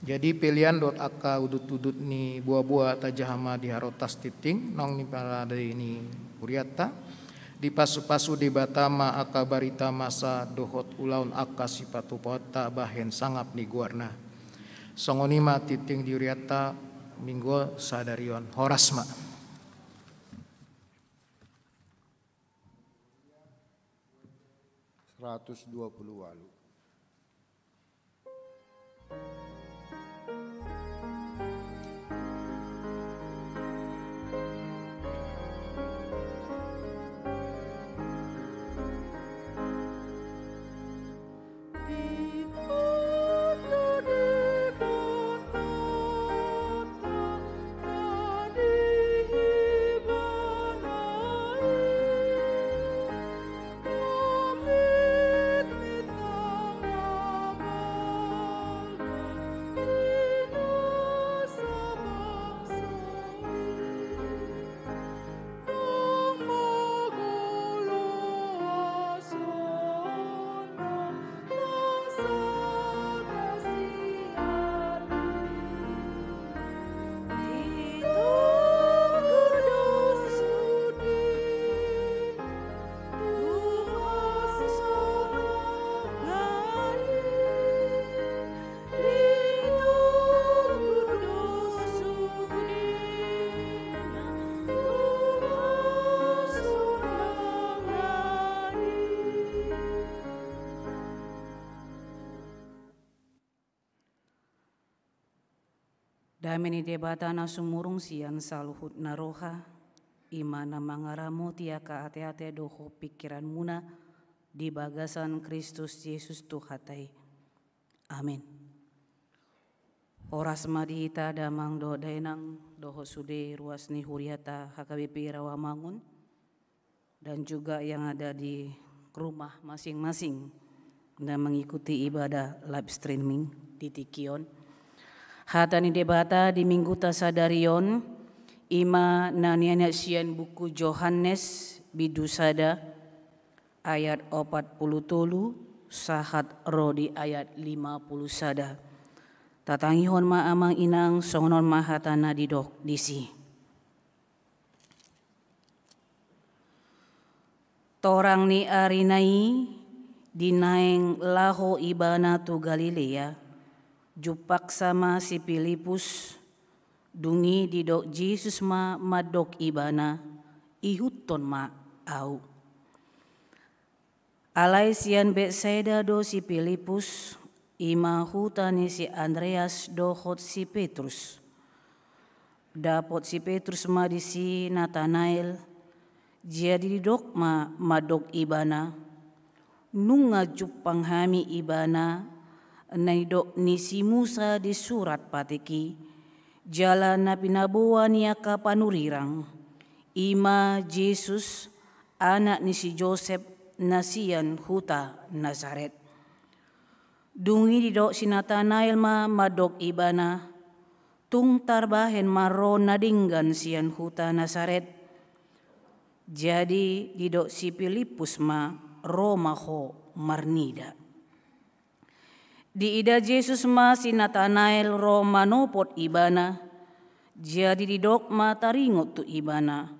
Jadi, pelean dohot angka udut-udut ni boa-boa tajaha ma di harotas tingting, naung niparade ni hurianta. Dipasupasu Debata ma angka barita masa dohot ulaon angka sipatupaonta bahen sangap ni goarna. Songon i ma tingting di hurianta Minggu sadari on. Horas ma. Seratus dua puluh walu. Dame ni Debata na sumurung sian saluhut na roha, i ma na mangaramoti angka ateate dohot pingkiranmuna di bagasan Kristus Jesus Tuhanta i. Amin. Horas ma di hita damang dohot dainang dohot sude ruas ni huriata H K B P Rawamangun, dan juga yang ada di rumah masing-masing dan mengikuti ibadah live streaming di tingki on. Hata ni Debata di Mingguta sadari on, i ma na nianak sian buku Johannes bindu sada ayat opat pulu tolu sahat ro di ayat lima pulu sada. Tatangihon ma amang inang, songon on ma hata na didok disi. Torang ni arina i, di naeng laho ibana tu Galilea, jumpangsa ma si Pilippus, dung i didok Jesus ma mandok ibana, ihuthon ma ahu. Alai sian Betsaida do si Pilippus, i ma huta ni si Andreas dohot si Petrus. Dapot si Petrus ma disi Natanael, jadi didok ma mandok ibana, nunga jumpang hami ibana, na nidok ni si Musa di surat patik i, jala na pinaboa ni angka panurirang, i ma Jesus, anak ni si Josep, na sian huta Nasaret. Dung i didok si Natanael ma mandok ibana, tung tarbahen ma ro na denggan sian huta Nasaret. Jadi didok si Pilippus ma, ro ma ho marnida. Diida Jesus ma si Natanael ro manopot ibana, jadi didok ma taringot tu ibana,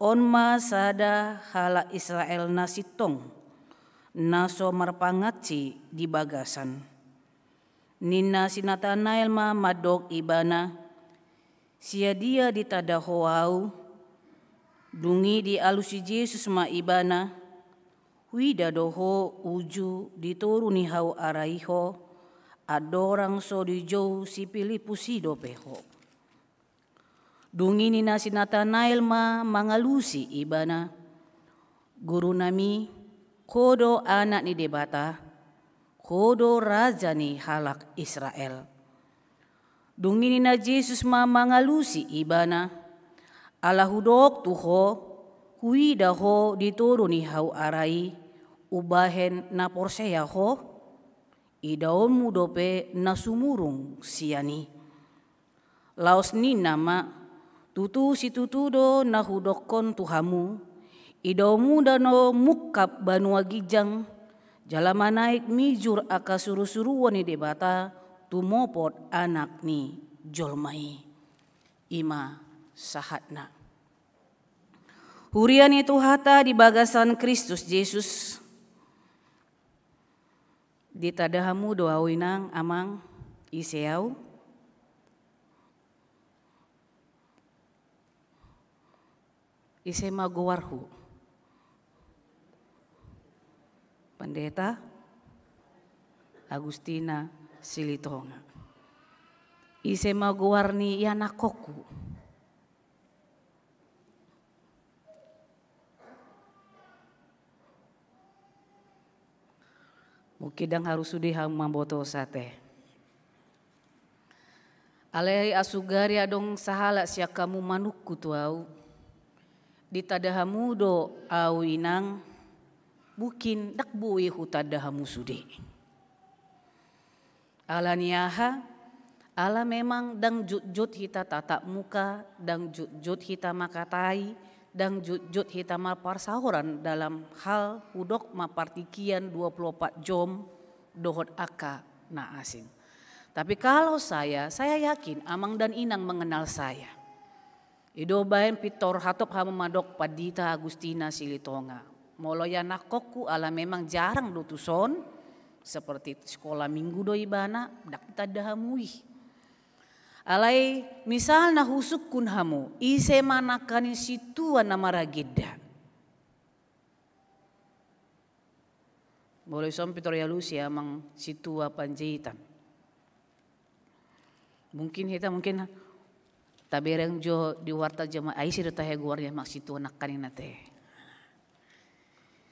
on ma sada halak Israel na sintong, na so marpangansi di bagasan. Ninna si Natanael ma mandok ibana, sian dia ditanda ho ahu? Dung i dialusi Jesus ma ibana, huida do ho uju di toru ni hau ara i ho, andorang so dijou si Pilippus i dope ho. Dung i ninna si Natanael ma mangalusi ibana, Gurunami, ho do Anak ni Debata, ho do Raja ni halak Israel. Dung i ninna Jesus ma mangalusi ibana, ala hudok tu ho, huida ho di toru ni hau ara i, umbahen na porsea ho, idaonmu dope na sumurung sian i. Laos ninna ma, tutu situtu do na hudokkon tu hamu, idaonmuna do mungkap banua ginjang, jala manaek mijur angka surusuruan ni Debata, tumopot Anak ni jolma i. I ma sahatna. Huria ni Tuhanta di bagasan Kristus Jesus. Ditanda hamu do ahu inang, amang, ise ahu? Ise ma goarhu? Pendeta Agustina Silitonga. Ise ma goar ni ianakhonhu? Mungkin ndang haru sude hamu mambotosa te. Alai asugari adong sahalak sian hamu manungkun tu ahu, ditanda hamu do ahu inang, mungkin ndang boi hutanda hamu sude. Ala ni aha? Ala memang ndang jotjot hita tatap muka, ndang jotjot hita mangkatai, ndang jotjot hita marparsaoran dalam hal hudok ma partingkian dua puluh empat jom dohot angka na asing. Tapi kalau saya, saya yakin amang dan inang mengenal saya. I do umbahen pintor hatop hamu mandok Pandita Agustina Silitonga. Molo ianakhonhu ala memang jarang do tuson, seperti sekolah minggu do ibana, ndang ditanda hamu i. Alai misalna husungkun hamu, ise ma nangkaning sintua na maragenda? Molo ison pintor ialusi amang sintua Panjaitan. Mungkin hita, mungkin tabereng jo di warta jama, ai ise do tahe goarna, maksud tu anak kaning nate.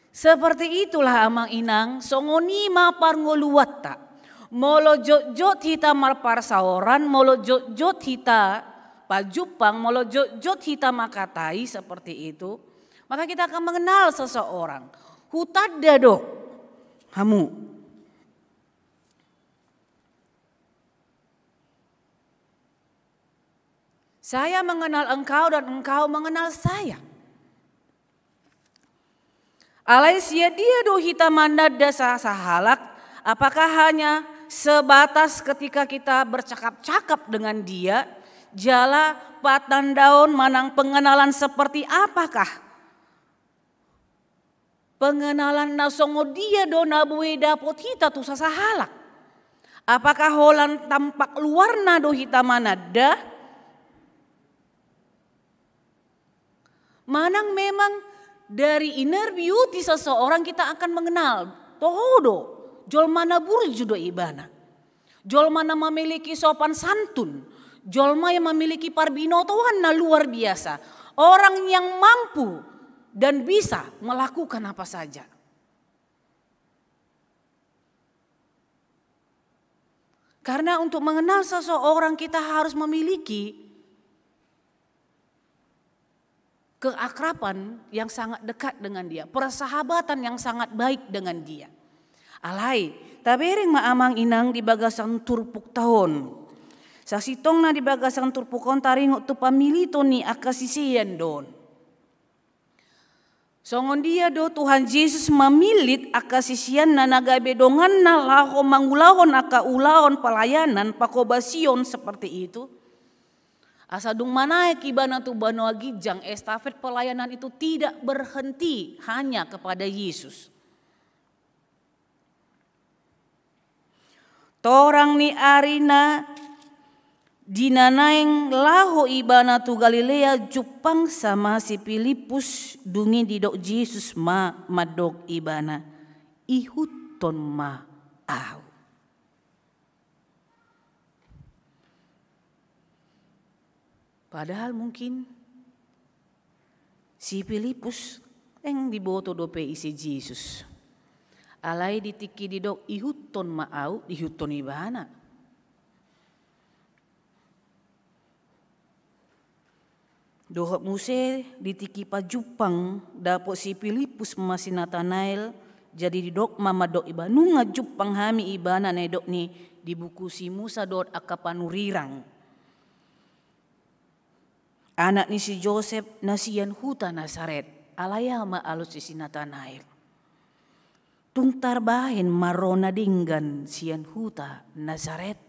Seperti itulah amang inang, songon i ma parngoluanta. Molo jotjot hita marparsaoran, molo jotjot hita pajumpang, molo jotjot hita mangkatai seperti itu, maka kita akan mengenal seseorang. Hutanda do hamu. Saya mengenal engkau dan engkau mengenal saya. Alai sian dia do hita mananda sa-, sahalak, apakah hanya sebatas ketika kita bercakap-cakap dengan dia, jala patandaon manang pengenalan seperti apakah? Pengenalan na songon dia do na boi dapot hita tu sasahalak? Apakah holan tampak luarna do hita mananda? Manang memang dari inner beauty seseorang kita akan mengenal, toho do, jolma na burju do ibana. Jolma na memiliki sopan santun, jolma yang memiliki parbinotoan na luar biasa, orang yang mampu dan bisa melakukan apa saja. Karena untuk mengenal seseorang, kita harus memiliki keakraban yang sangat dekat dengan dia, persahabatan yang sangat baik dengan dia. Alai, tabereng ma amang inang di bagasan turpukta on. Sasintongna di bagasan turpuk on taringot tu pamiliton ni angka sisean do on. Songon dia do Tuhan Jesus mamillit angka siseanna na gabe donganna laho mangulahon angka ulaon pelayanan pakobasion seperti itu? Asa dung manaek ibana tu banua ginjang, estafet pelayanan itu tidak berhenti hanya kepada Yesus. Torang ni ari na di na naeng laho ibana tu Galilea, jumpangsa ma si Pilippus, dung i didok Jesus ma mandok ibana, "Ihuthon ma Ahu." Padahal mungkin si Pilippus ndang diboto dope ise Jesus. Alai di tingki didok, "Ihuthon ma Ahu," diihuthon ibana. Dohot muse di tingki pajumpang, dapot si Pilippus ma si Natanael, jadi didok ma mandok ibana, "Nunga jumpang hami ibana na nidok ni di buku si Musa dohot angka panurirang, anak ni si Josep na sian huta Nasaret." Alai aha ma alus ni si Natanael? Tung tarbahen ma ro na denggan sian huta Nasaret.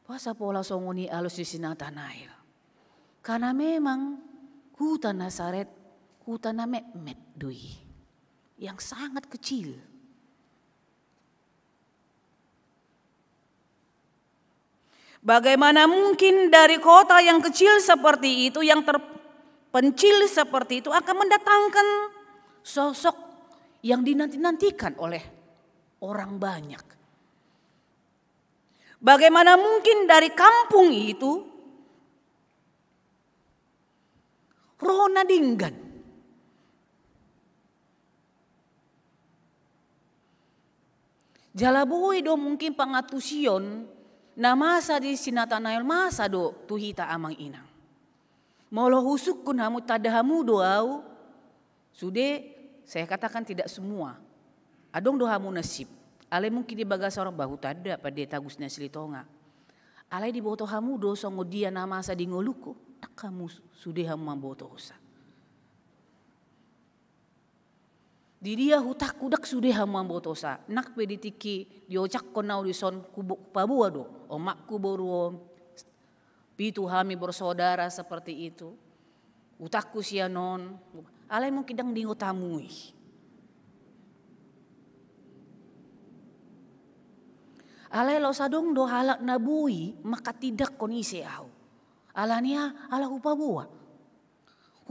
Boasa pola songon i alus ni si Natanael? Karena memang huta Nasaret huta na metmet do i, yang sangat kecil. Bagaimana mungkin dari kota yang kecil seperti itu, yang terpencil seperti itu, akan mendatangkan sosok yang dinanti-nantikan oleh orang banyak? Bagaimana mungkin dari kampung itu ro na denggan? Jala boi do mungkin pangantusion na masa di si Natanael masa do tu hita amang inang. Molo husungkun hamu, tanda hamu do ahu, sude, saya katakan tidak semua. Adong do hamu na sip. Alai mungkin di bagasan orang, bah, hutanda Pandita Agus na Silitonga. Alai diboto hamu do songon dia na masa di ngolungku, ndang hamu, sude hamu mambotosa. Di dia hutangku, ndang sude hamu mambotosa. Nang pe di tingki diojakhon ahu dison, hubo-, hupaboa do omakku boru on, pitu hami bersaudara seperti itu. Hutangku sian on, alai mungkin ndang diingot hamu i. Alai laos adong do halak na boi manghatindanghon ise ahu. Ala ni aha? Ala hupaboa.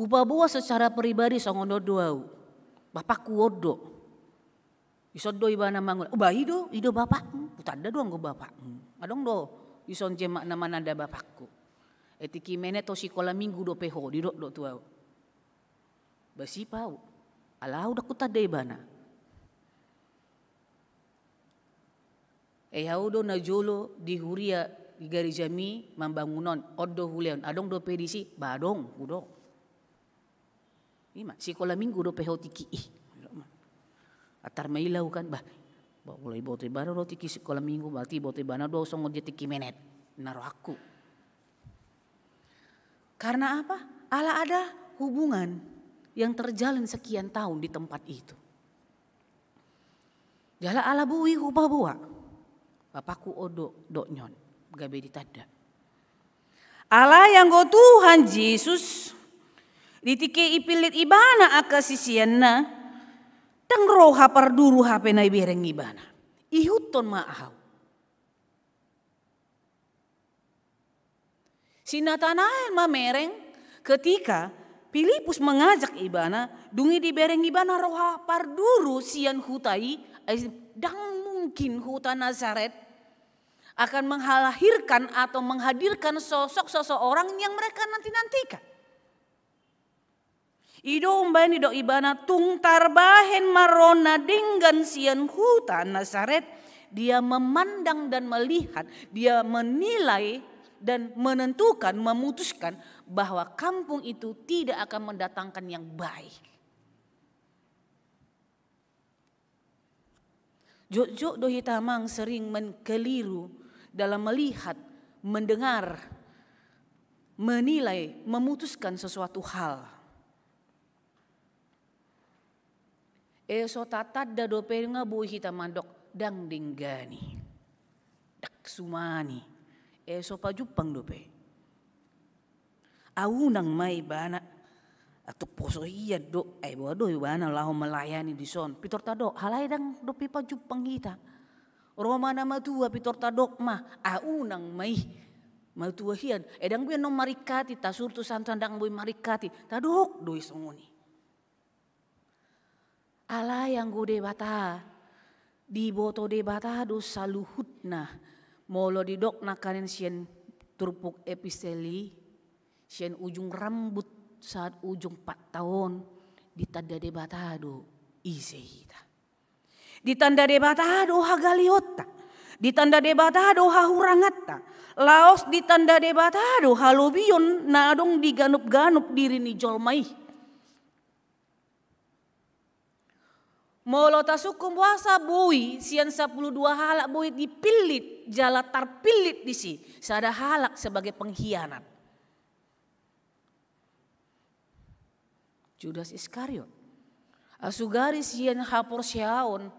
Hupaboa secara pribadi songon on do ahu. Bapakku on do. Dison do ibana mangula. "Oh, bah, i do, i do bapakmu." Tanda do anggo bapakmu. Adong do dison jemaat na mananda bapakku. E, tingki menet ho, sikola minggu dope ho, didok do tu au. Ba sipa au. Ala au ndang hutanda ibana. E, au do na jolo di huria, di garejami mambangun on, on do hulehon, adong dope disi, ba adong, hudok. Ima, sikola minggu dope ho tingki i. Antar maila au kan, bah. Bah, molo diboto ibana do tingki sikola minggu, berarti diboto ibana do songon dia tingki menet. Na rohangku. Karena apa? Ala ada hubungan yang terjalin sekian tahun di tempat itu. Jala ala boi hupaboa. Bapakku, on do, dok ni on. Gabe ditanda. Alai anggo Tuhan Jesus, di tingki ipillit ibana angka siseanna, ndang ro haparduru hape na ibereng ibana. Ihuthon ma au. Si Natanael mamereng ketika Filipus mengajak ibana, dung i dibereng ibana ro haparduru sian huta i, ai ndang mungkin huta Nazaret akan melahirkan atau menghadirkan sosok seseorang yang mereka nanti-nantikan. I do umbahen didok ibana, tung tarbahen ma ro na denggan sian huta Nazaret, dia memandang dan melihat, dia menilai dan menentukan, memutuskan bahwa kampung itu tidak akan mendatangkan yang baik. Jotjot do hita, amang, sering men-, keliru dalam melihat, mendengar, menilai, memutuskan sesuatu hal. E, so tatanda dope nga boi hita mandok ndang denggan i. Ndang suman i. E, so pajumpang dope. Au unang ma ibana. Atuk poso hian do, ai boha do ibana laho melayani dison. Pintor tadok, alai ndang dope pajumpang hita. Ro ma na matua, pintor tadok ma, au unang ma i. Matua hian, e ndang be annon maringkati, tasuru tu santahan ndang boi maringkati. Tadok do i songon i. Alai anggo Debata, diboto Debata do saluhutna. Molo didok nangkaning sian turpuk epistel i, sian ujung rambut sahat ujung patta on, ditanda Debata do ise hita. Ditanda Debata do hagaleonta. Ditanda Debata do hahuranganta. Laos ditanda Debata do halobion na adong di ganup-ganup diri ni jolma i. Molo tasungkun, boasa boi sian sampulu dua halak boi dipillit, jala tarpillit disi sada halak sebagai pengkhianat? Judas Iskariot. Sugari sian haporseaon,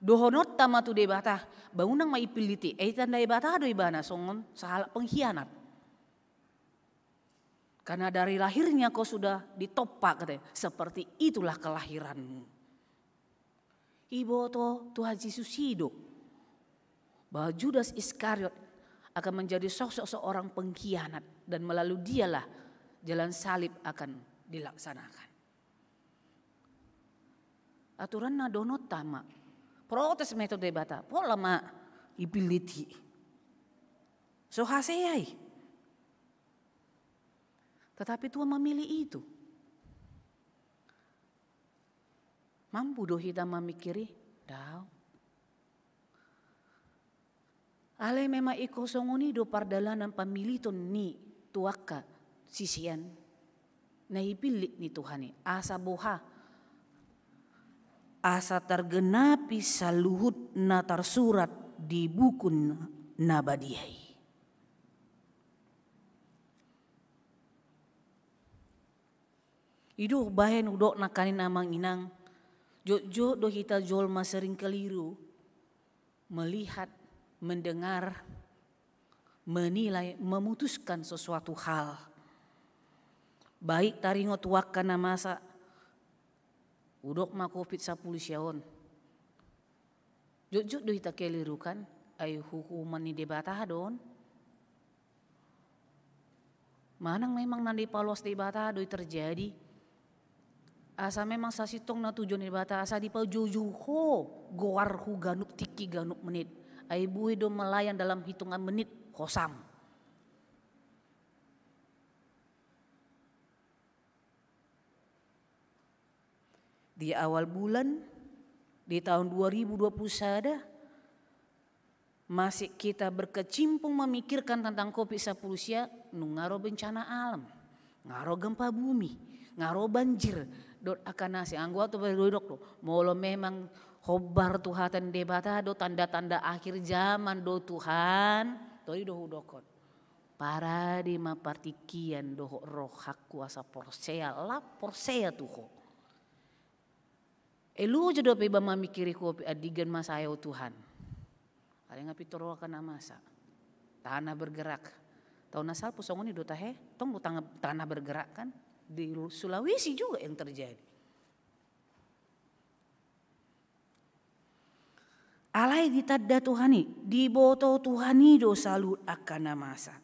dohononta ma tu Debata, ba unang ma ipillit i, e, ditanda Debata do ibana songon sahalak pengkhianat. Karena dari lahirnya kau sudah ditompa, katanya, seperti itulah kelahiranmu. Iboto Tuhan Jesus i do bahwa Judas Iskariot akan menjadi sosok seorang pengkhianat, dan melalui dialah jalan salib akan dilaksanakan. Aturanna dohononta ma, protes ma i tu Debata, pola ma ipillit i. So hasea i. Tetapi Tuhan memilih itu. Mampu do hita mamingkiri? Daong. Alai memang ingkon songon i do pardalanan pamiliton ni tu angka sisean na ipillit ni Tuhan i. Asa boha? Asa targenapi saluhut na tarsurat di buku na badia i. I do umbahen hudok nangkaning, amang inang, jotjot do hita jolma sering keliru melihat, mendengar, menilai, memutuskan sesuatu hal. Baik taringot tu angka na masa, hudok ma covid sampulu sia on. Jotjot do hita keliru kan, ai hukuman ni Debata do on. Manang memang na dipaloas Debata do i terjadi. Asa memang sasintongna tujuan ni Debata, asa dipajoujou ho goarhu ganup tingki ganup menit. Ai boi do melayang dalam hitungan menit, hosam. Di awal bulan, di tahun dua ribu dua puluh sada, masih kita berkecimpung memikirkan tentang covid sepuluh sia, nunga ro bencana alam, nga ro gempa bumi, nga ro banjir, dohot angka na asing. Anggo au tu baru dok do, molo memang hombar tu hata ni Debata do tanda-tanda akhir zaman do Tuhan, todi do hudokkon. Parade ma partingkian dohot rohangku asa porsea, la porsea tu Ho. Elo jo dope iba mamikiri covid, andigan masa i Tuhan. Alai nga pintor roha angka na masa. Tanah bergerak. Taon na salpu songon i do tahe, tong do tanah, tanah bergerak kan. Di Sulawesi juga yang terjadi. Alai ditanda Tuhan i, diboto Tuhan i do saluhut angka na masa.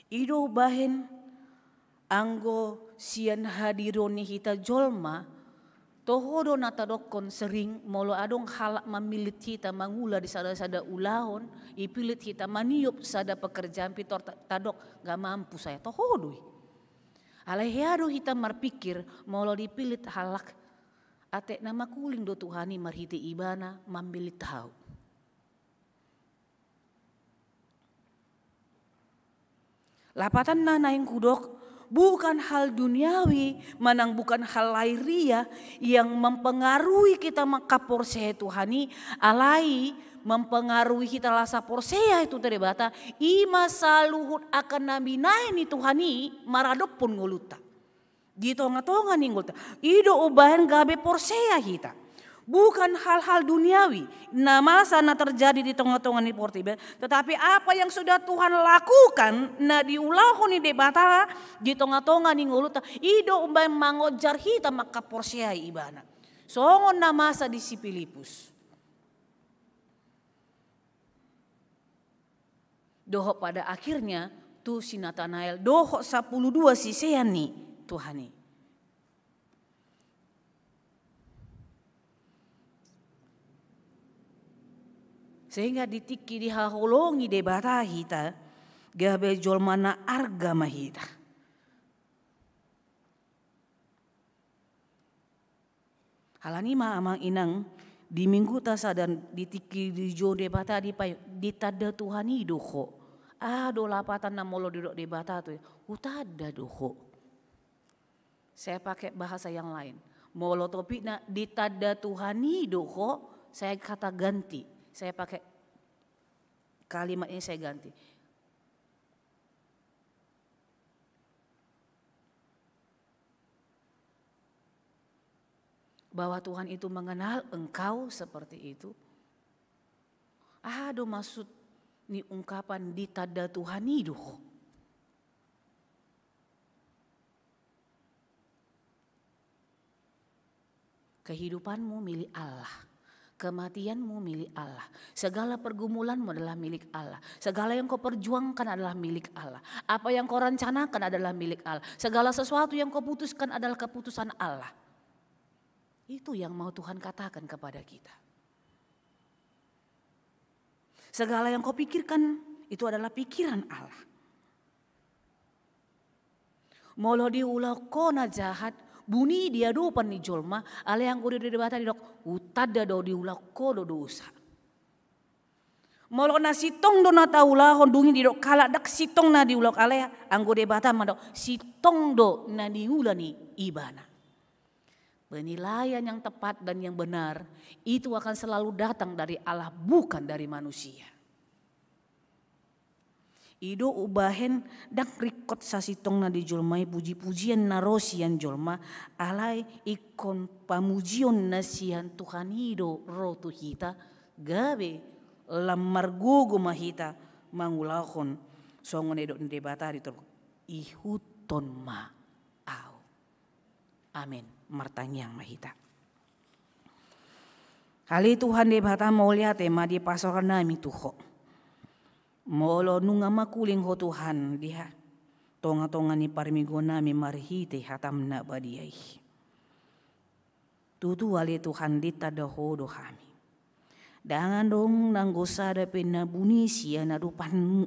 I do umbahen anggo sian hadiron ni hita jolma, toho do na tadokkon sering molo adong halak mamillit hita mangula di sada-sada ulaon, ipillit hita maniop sada pekerjaan pintor ta-, tadok nga mampu saya, toho do i. Alai hea do hita marpikir molo dipillit halak, atik na makuling do Tuhan i marhite ibana mamillit hau. Lapatanna naeng hudok, bukan hal duniawi manang bukan hal lahiriah yang mempengaruhi kita mangkaporsea Tuhan i, alai mempengaruhi hita asa porsea tu Debata, i ma saluhut angka na binahen ni Tuhan i maradophon ngolunta. Di tonga-tonga ni ngolunta. I do umbahen gabe porsea hita. Bukan hal-hal duniawi, na masa na terjadi di tonga-tonga ni portibi, tetapi apa yang sudah Tuhan lakukan, na diulahon ni Debata di tonga-tonga ni ngolunta, i do umbahen mangonjar hita mangkaporseai ibana. Songon na masa di si Pilipus. Dohot pada akhirnya tu si Natanael, dohot sapuluh dua sisean ni Tuhan i. Sehingga di tingki dihaholongi Debata hita, gabe jolma na arga ma hita. Alani ma amang inang, di mingguta sadari on di tingki dijou Debata dipa-, ditanda Tuhan i do ho. Aha do lapatanna molo didok Debata tu i, hutanda do ho. Saya pakai bahasa yang lain. Molo topikna ditanda Tuhan i do ho, saya kata ganti. Saya pakai kalimat ini, saya ganti. Bahwa Tuhan itu mengenal engkau seperti itu. Aha do maksud ni ungkapan ditanda Tuhan i do ho? Kehidupanmu milik Allah. Kematianmu milik Allah. Segala pergumulanmu adalah milik Allah. Segala yang kau perjuangkan adalah milik Allah. Apa yang kau rencanakan adalah milik Allah. Segala sesuatu yang kau putuskan adalah keputusan Allah. Itu yang mau Tuhan katakan kepada kita. Segala yang kau pikirkan itu adalah pikiran Allah. Molo diulahon ho na jahat, buni di adopan ni jolma, alai anggo di Debata didok, hutanda do diulahon ho do dosa. Molo na sintong do na taulahon, dung i didok halak ndang sintong na diulahon, alai anggo Debata mandok, sintong do na niula ni ibana. Penilaian yang tepat dan yang benar itu akan selalu datang dari Allah, bukan dari manusia. I do umbahen ndang ringkot sasintongna di jolma i puji-pujian na ro sian jolma, alai ingkon pamujion na sian Tuhan i do ro tu hita, gabe lam margogo ma hita mangulahon songon na nidok ni Debata di Torah, ihuthon ma ahu. Amen. Martangiang ma hita. Ale Tuhan Debata, mauliate ma di pasaorannami tu Ho. Molo nunga makuling Ho Tuhan di ha-, tonga-tonga ni parmingguonnami marhite hataM na badia i. Tutu ale Tuhan, ditanda Ho do hami. Ndang adong nanggo sada pe na buni sian adopanMu,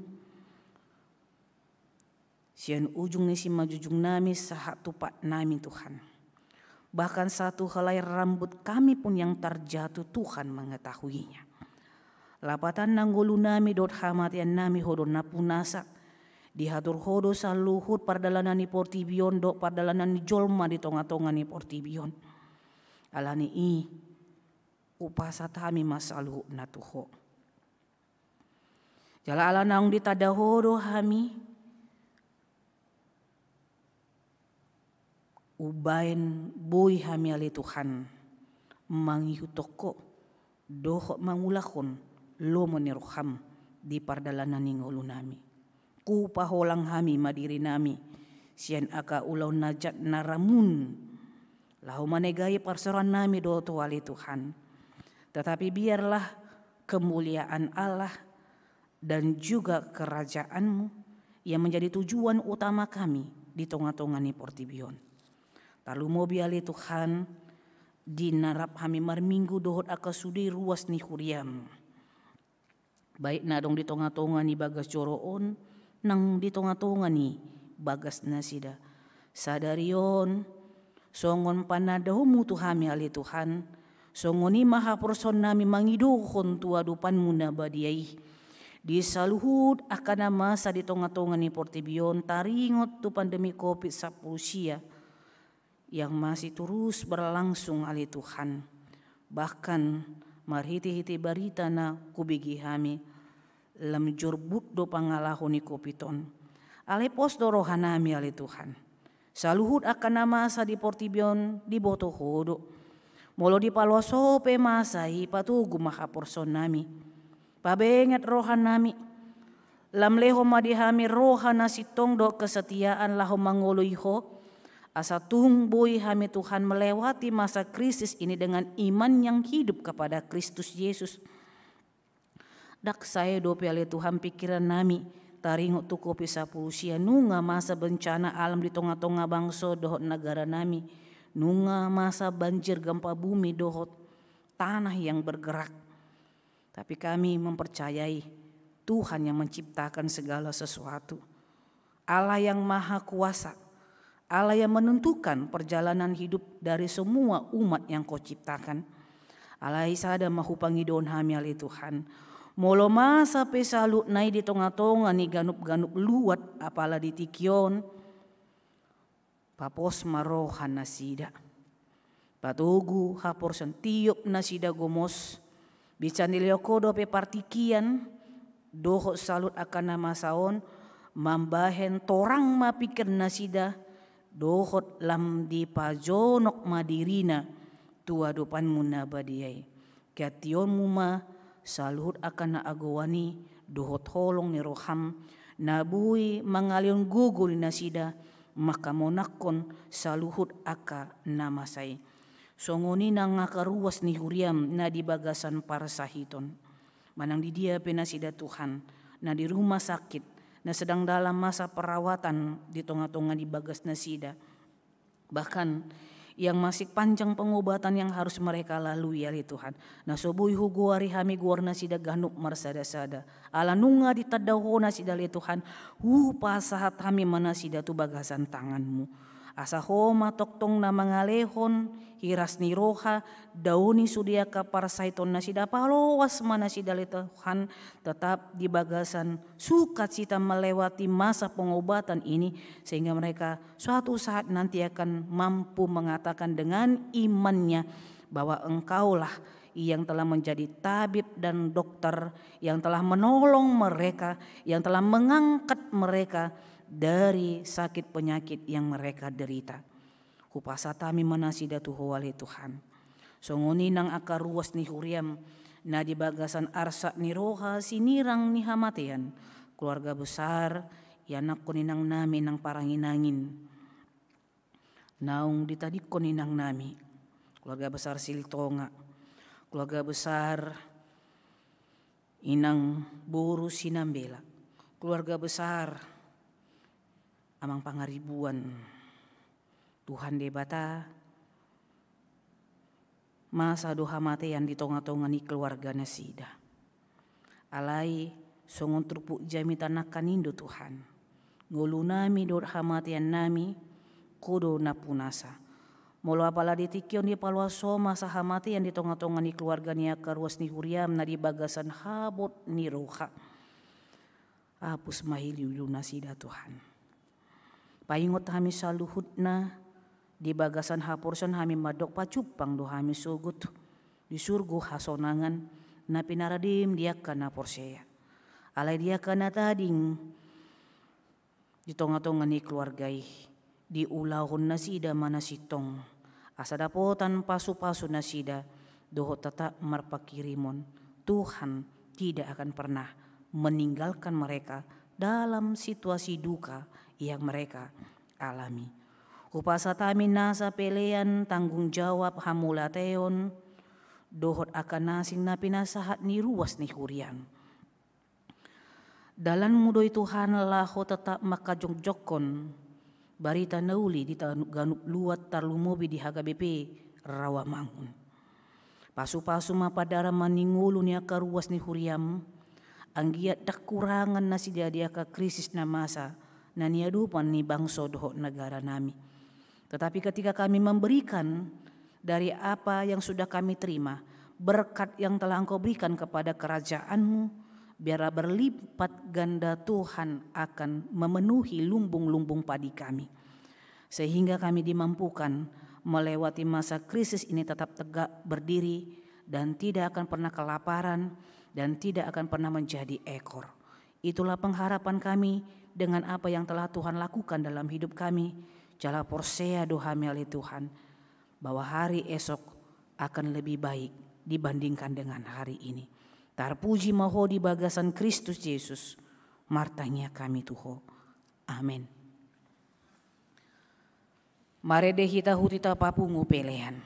sian ujung ni simanjujungnami sahat tu patnami, Tuhan. Bahkan satu helai rambut kami pun yang terjatuh, Tuhan mengetahuinya. Lapatanna ngolunami dohot hamateannami Ho do na punasa. Diatur Ho do saluhut pardalanan ni portibi on dohot pardalanan ni jolma di tongatonga ni portibi on. Ala ni i, hupasahat hami ma saluhutna tu Ho. Jala ala naung ditanda Ho do hami, umbahen boi hami, ale Tuhan, mangihuthon Ho dohot mangulahon lomo ni rohaM di pardalanan ni ngolunami. Hupaholang hami ma dirinami sian angka ulaon na jat na ramun, laho manegai parsaorannami dohot Ho, ale Tuhan. Tetapi biarlah kemuliaan Allah dan juga kerajaan-Mu yang menjadi tujuan utama kami di tongatonga ni portibi on. Tarlumobi, ale Tuhan, di na rap hami marminggu dohot angka sude ruas ni huriaM, baik na adong di tongatonga ni bagas joro on nang di tongatonga ni bagas nasida. Sadari on, songon panandaonMu tu hami, ale Tuhan, songon i ma haporseaonnami mangidohon tu adopanMu na badia i. Di saluhut angka na masa di tongatonga ni portibi on taringot tu pandemi covid sampulu sia yang masih terus berlangsung, ale Tuhan. Bahkan marhitehite barita na hubege hami, lam jorbut do pangalaho ni covid on. Alai pos do rohanami, ale Tuhan. Saluhut angka na masa di portibi on diboto Ho do. Molo dipaloas Ho pe masa i, patogu ma haporseaonnami. Pabenget rohanami. Lam lehon ma di hami roha na sintong dohot kesetiaan laho mangoloi Ho, asa tung boi hami, Tuhan, melewati masa krisis ini dengan iman yang hidup kepada Kristus Yesus. Ndang sae dope, ale Tuhan, pikirannami taringot tu covid sampulu sia, nunga masa bencana alam di tongatonga bangso dohot negaranami, nunga masa banjir, gempa bumi dohot tanah yang bergerak. Tapi kami mempercayai Tuhan yang menciptakan segala sesuatu. Allah yang Maha Kuasa, Allah yang menentukan perjalanan hidup dari semua umat yang Kau ciptakan. Alai sada ma hupangidohon hami, ale Tuhan. Molo masa pe saluhutna i di tongatonga ni ganupganup luat, apala di tingki on, papos ma roha nasida. Patogu haporseaon, tiop nasida gomos. Bisa nilehon Ho dope partingkian dohot saluhut angka na masa on, mambahen torang ma pingkir nasida, dohot lam dipajonok ma dirina tu adopanMu na badia i. GantionMu ma saluhut angka na agoan i dohot holong ni rohaM, na boi mangalehon gogo ni nasida mangkamonangkon saluhut angka na masa i. Songon i nang angka ruas ni huriaM na di bagasan parsahiton. Manang di dia pe nasida, Tuhan, na di rumah sakit, na sedang dalam masa perawatan di tongatonga ni bagas nasida. Bahkan yang masih panjang pengobatan yang harus mereka lalui, ale Tuhan. Na so boi hugoari hami goar nasida ganup marsadasada. Ala nunga ditanda Ho nasida, ale Tuhan, hupasahat hami ma nasida tu bagasan tanganMu. Asa Ho ma tongtong na mangalehon hiras ni roha, daoni sude angka parsahiton nasida, paloas ma nasida, ale Tuhan, tetap di bagasan sukacita melewati masa pengobatan ini, sehingga mereka suatu saat nanti akan mampu mengatakan dengan imannya bahwa Engkaulah yang telah menjadi tabib dan dokter, yang telah menolong mereka, yang telah mengangkat mereka dari sakit penyakit yang mereka derita. Hupasahat hami ma nasida tu Ho, ale Tuhan. Songon i nang angka ruas ni huriaM na di bagasan arsak ni roha, sinirang ni hamatean, keluarga besar ianakhon inangnami nang paranginangin, naung ditadingkon inangnami, keluarga besar Silitonga, keluarga besar inang boru Sinambela, keluarga besar amang Pangaribuan. Tuhan Debata, Masa do hamatean di tonga-tonga ni keluarga nasida. Alai songon turpuk jamita nangkaning do Tuhan, ngolunami dohot hamateannami, Ho do nampunasa. Molo apala di tingki on dipaloas Ho masa hamatean di tonga-tonga ni keluarga ni angka ruas ni huriaM na di bagasan habot ni roha, hapus ma ilu-ilu nasida Tuhan. Paingot hami saluhutna, di bagasan haporseaon hami mandok pajumpang do hami sogot di surgo hasonangan na pinaradeM di angka na porsea. Alai di angka na tading di tonga-tonga ni keluarga i, diulahon nasida ma na sintong, asa dapotan pasu-pasu nasida, dohot tetap marpanghirimon. Tuhan tidak akan pernah meninggalkan mereka dalam situasi duka yang mereka alami. Hupasahat hami nasa pelean, tanggung jawab, hamauliateon, dohot angka na asing na pinasahat ni ruas ni huriaM. DalanMu do i Tuhan laho tetap manghajongjonghon barita na uli di tanu-, ganup luat, tarlumobi di H K B P Rawamangun. Pasu-pasu ma, pandaramon ma ngolu ni angka ruas ni huriaM, anggiat ndang hurangan nasida di angka krisis na masa na niadopan ni bangso dohot negara nami. Tetapi ketika kami memberikan dari apa yang sudah kami terima, berkat yang telah Engkau berikan kepada kerajaan-Mu, biarlah berlipat ganda Tuhan akan memenuhi lumbung-lumbung padi kami. Sehingga kami dimampukan melewati masa krisis ini tetap tegak berdiri dan tidak akan pernah kelaparan dan tidak akan pernah menjadi ekor. Itulah pengharapan kami dengan apa yang telah Tuhan lakukan dalam hidup kami. Jala porsea do hami ale Tuhan, bahwa hari esok akan lebih baik dibandingkan dengan hari ini. Tarpuji ma Ho di bagasan Kristus Jesus, martangiang hami tu Ho. Amen. Marende hita, huhut hita papungu pelean.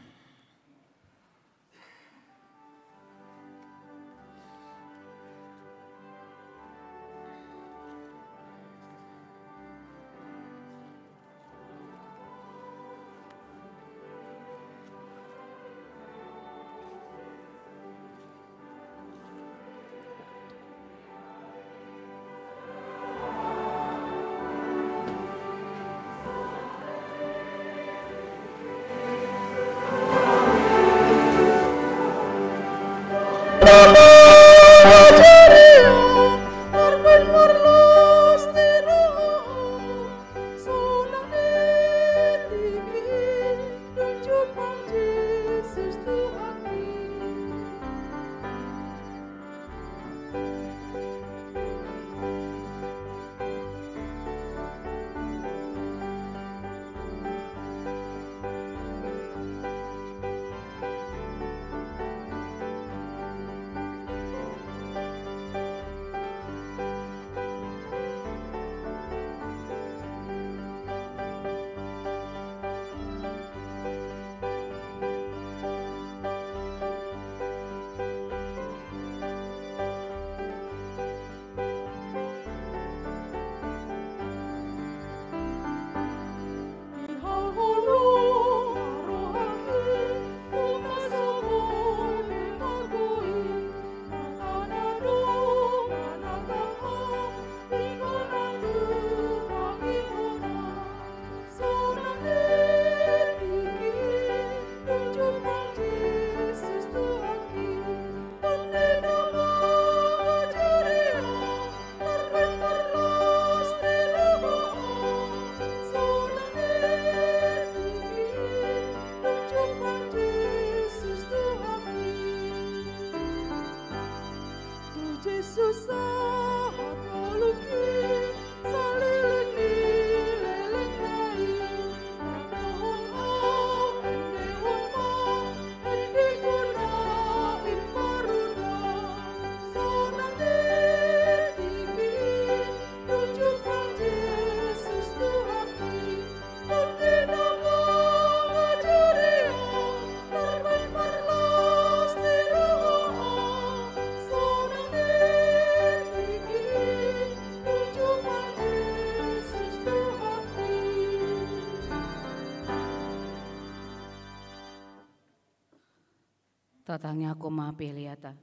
Tatangiangkon ma peleanta.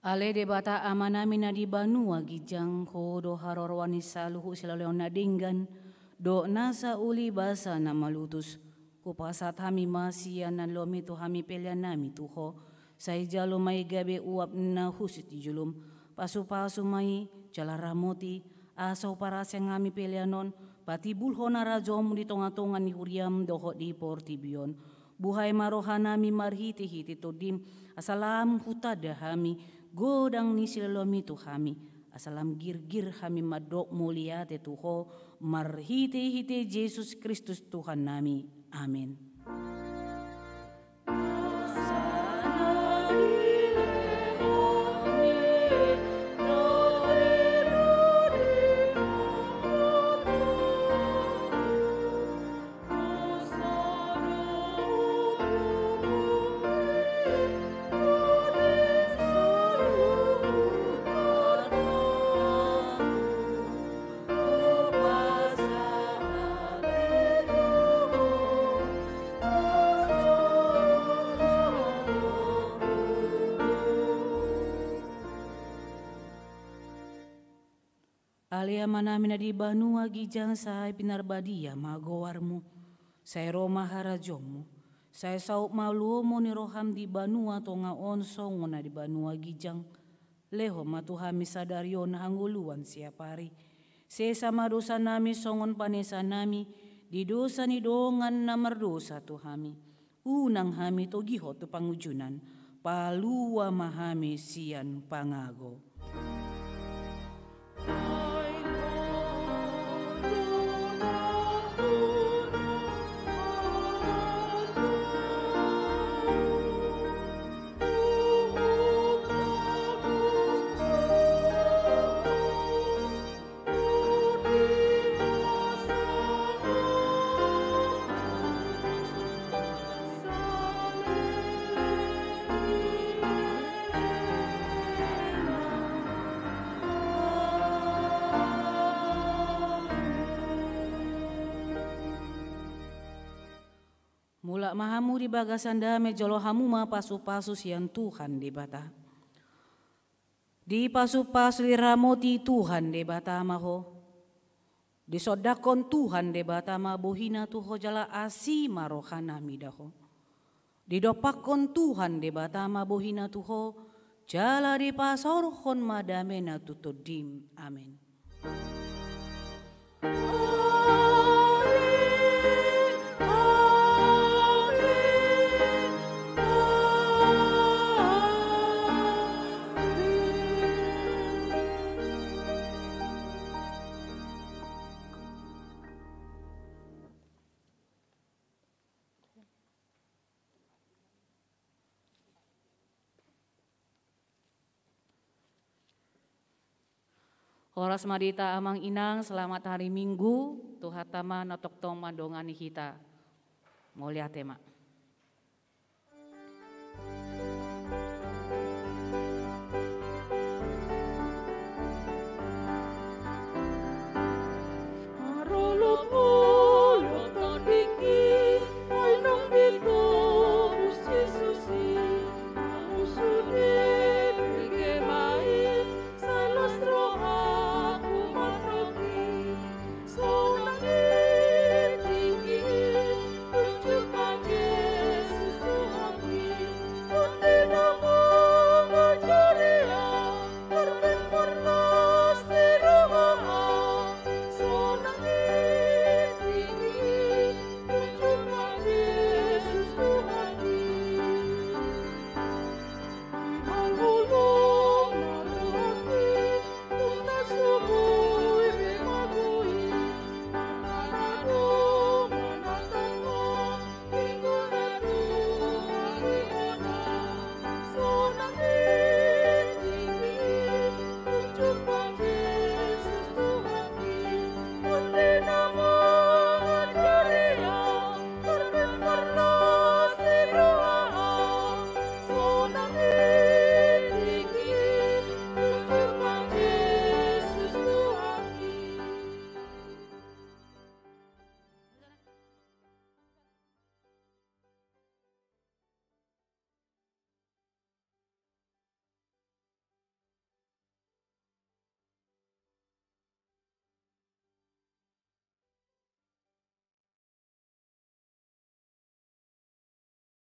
Ale Debata Amanami na di banua ginjang, Ho do haroroan ni saluhut silehonlehon na denggan dohot nasa uli basa na malutus. Hupasahat hami ma sian na nilehonMi tu hami peleannami tu Ho. Sai jalo ma i gabe uap na hushus di jolom. Pasupasu ma i, jala ramoti, asa huparasehon hami pelean on patimbulhon harajaonMu di tongatonga ni huriaM dohot di portibi on. Buhai ma rohanami marhitehite TondiM, asa lam hutanda hami godang ni silehonlehonMi tu hami, asa lam girgir hami mandok mauliate tu Ho marhitehite Jesus Kristus Tuhannami. Amen. Ale Amanami na di banua ginjang, sai pinarbadia ma goarMu. Sai ro ma harajaonMu. Sai saut ma lomo ni rohaM di banua tonga on songon na di banua ginjang. Lehon ma tu hami sadari on hangoluan siapari. Sesa ma dosanami songon panesanami di dosa ni dongan na mardosa tu hami. Unang hami togihon tu pangunjunan, palua ma hami sian pangago. Mulak ma hamu di bagasan dame, jalo hamu ma pasupasu sian Tuhan Debata. Dipasupasu, diramoti Tuhan Debata ma ho. Disondangkon Tuhan Debata ma bohiNa tu ho jala asi ma rohaNa mida ho. Didompakkon Tuhan Debata ma bohiNa tu ho jala dipasaorhon ma dameNa tu tondim. Amen. Horas ma di hita amang inang, selamat hari Minggu, Tuhanta ma na tongtong mandongani hita. Mauliate ma.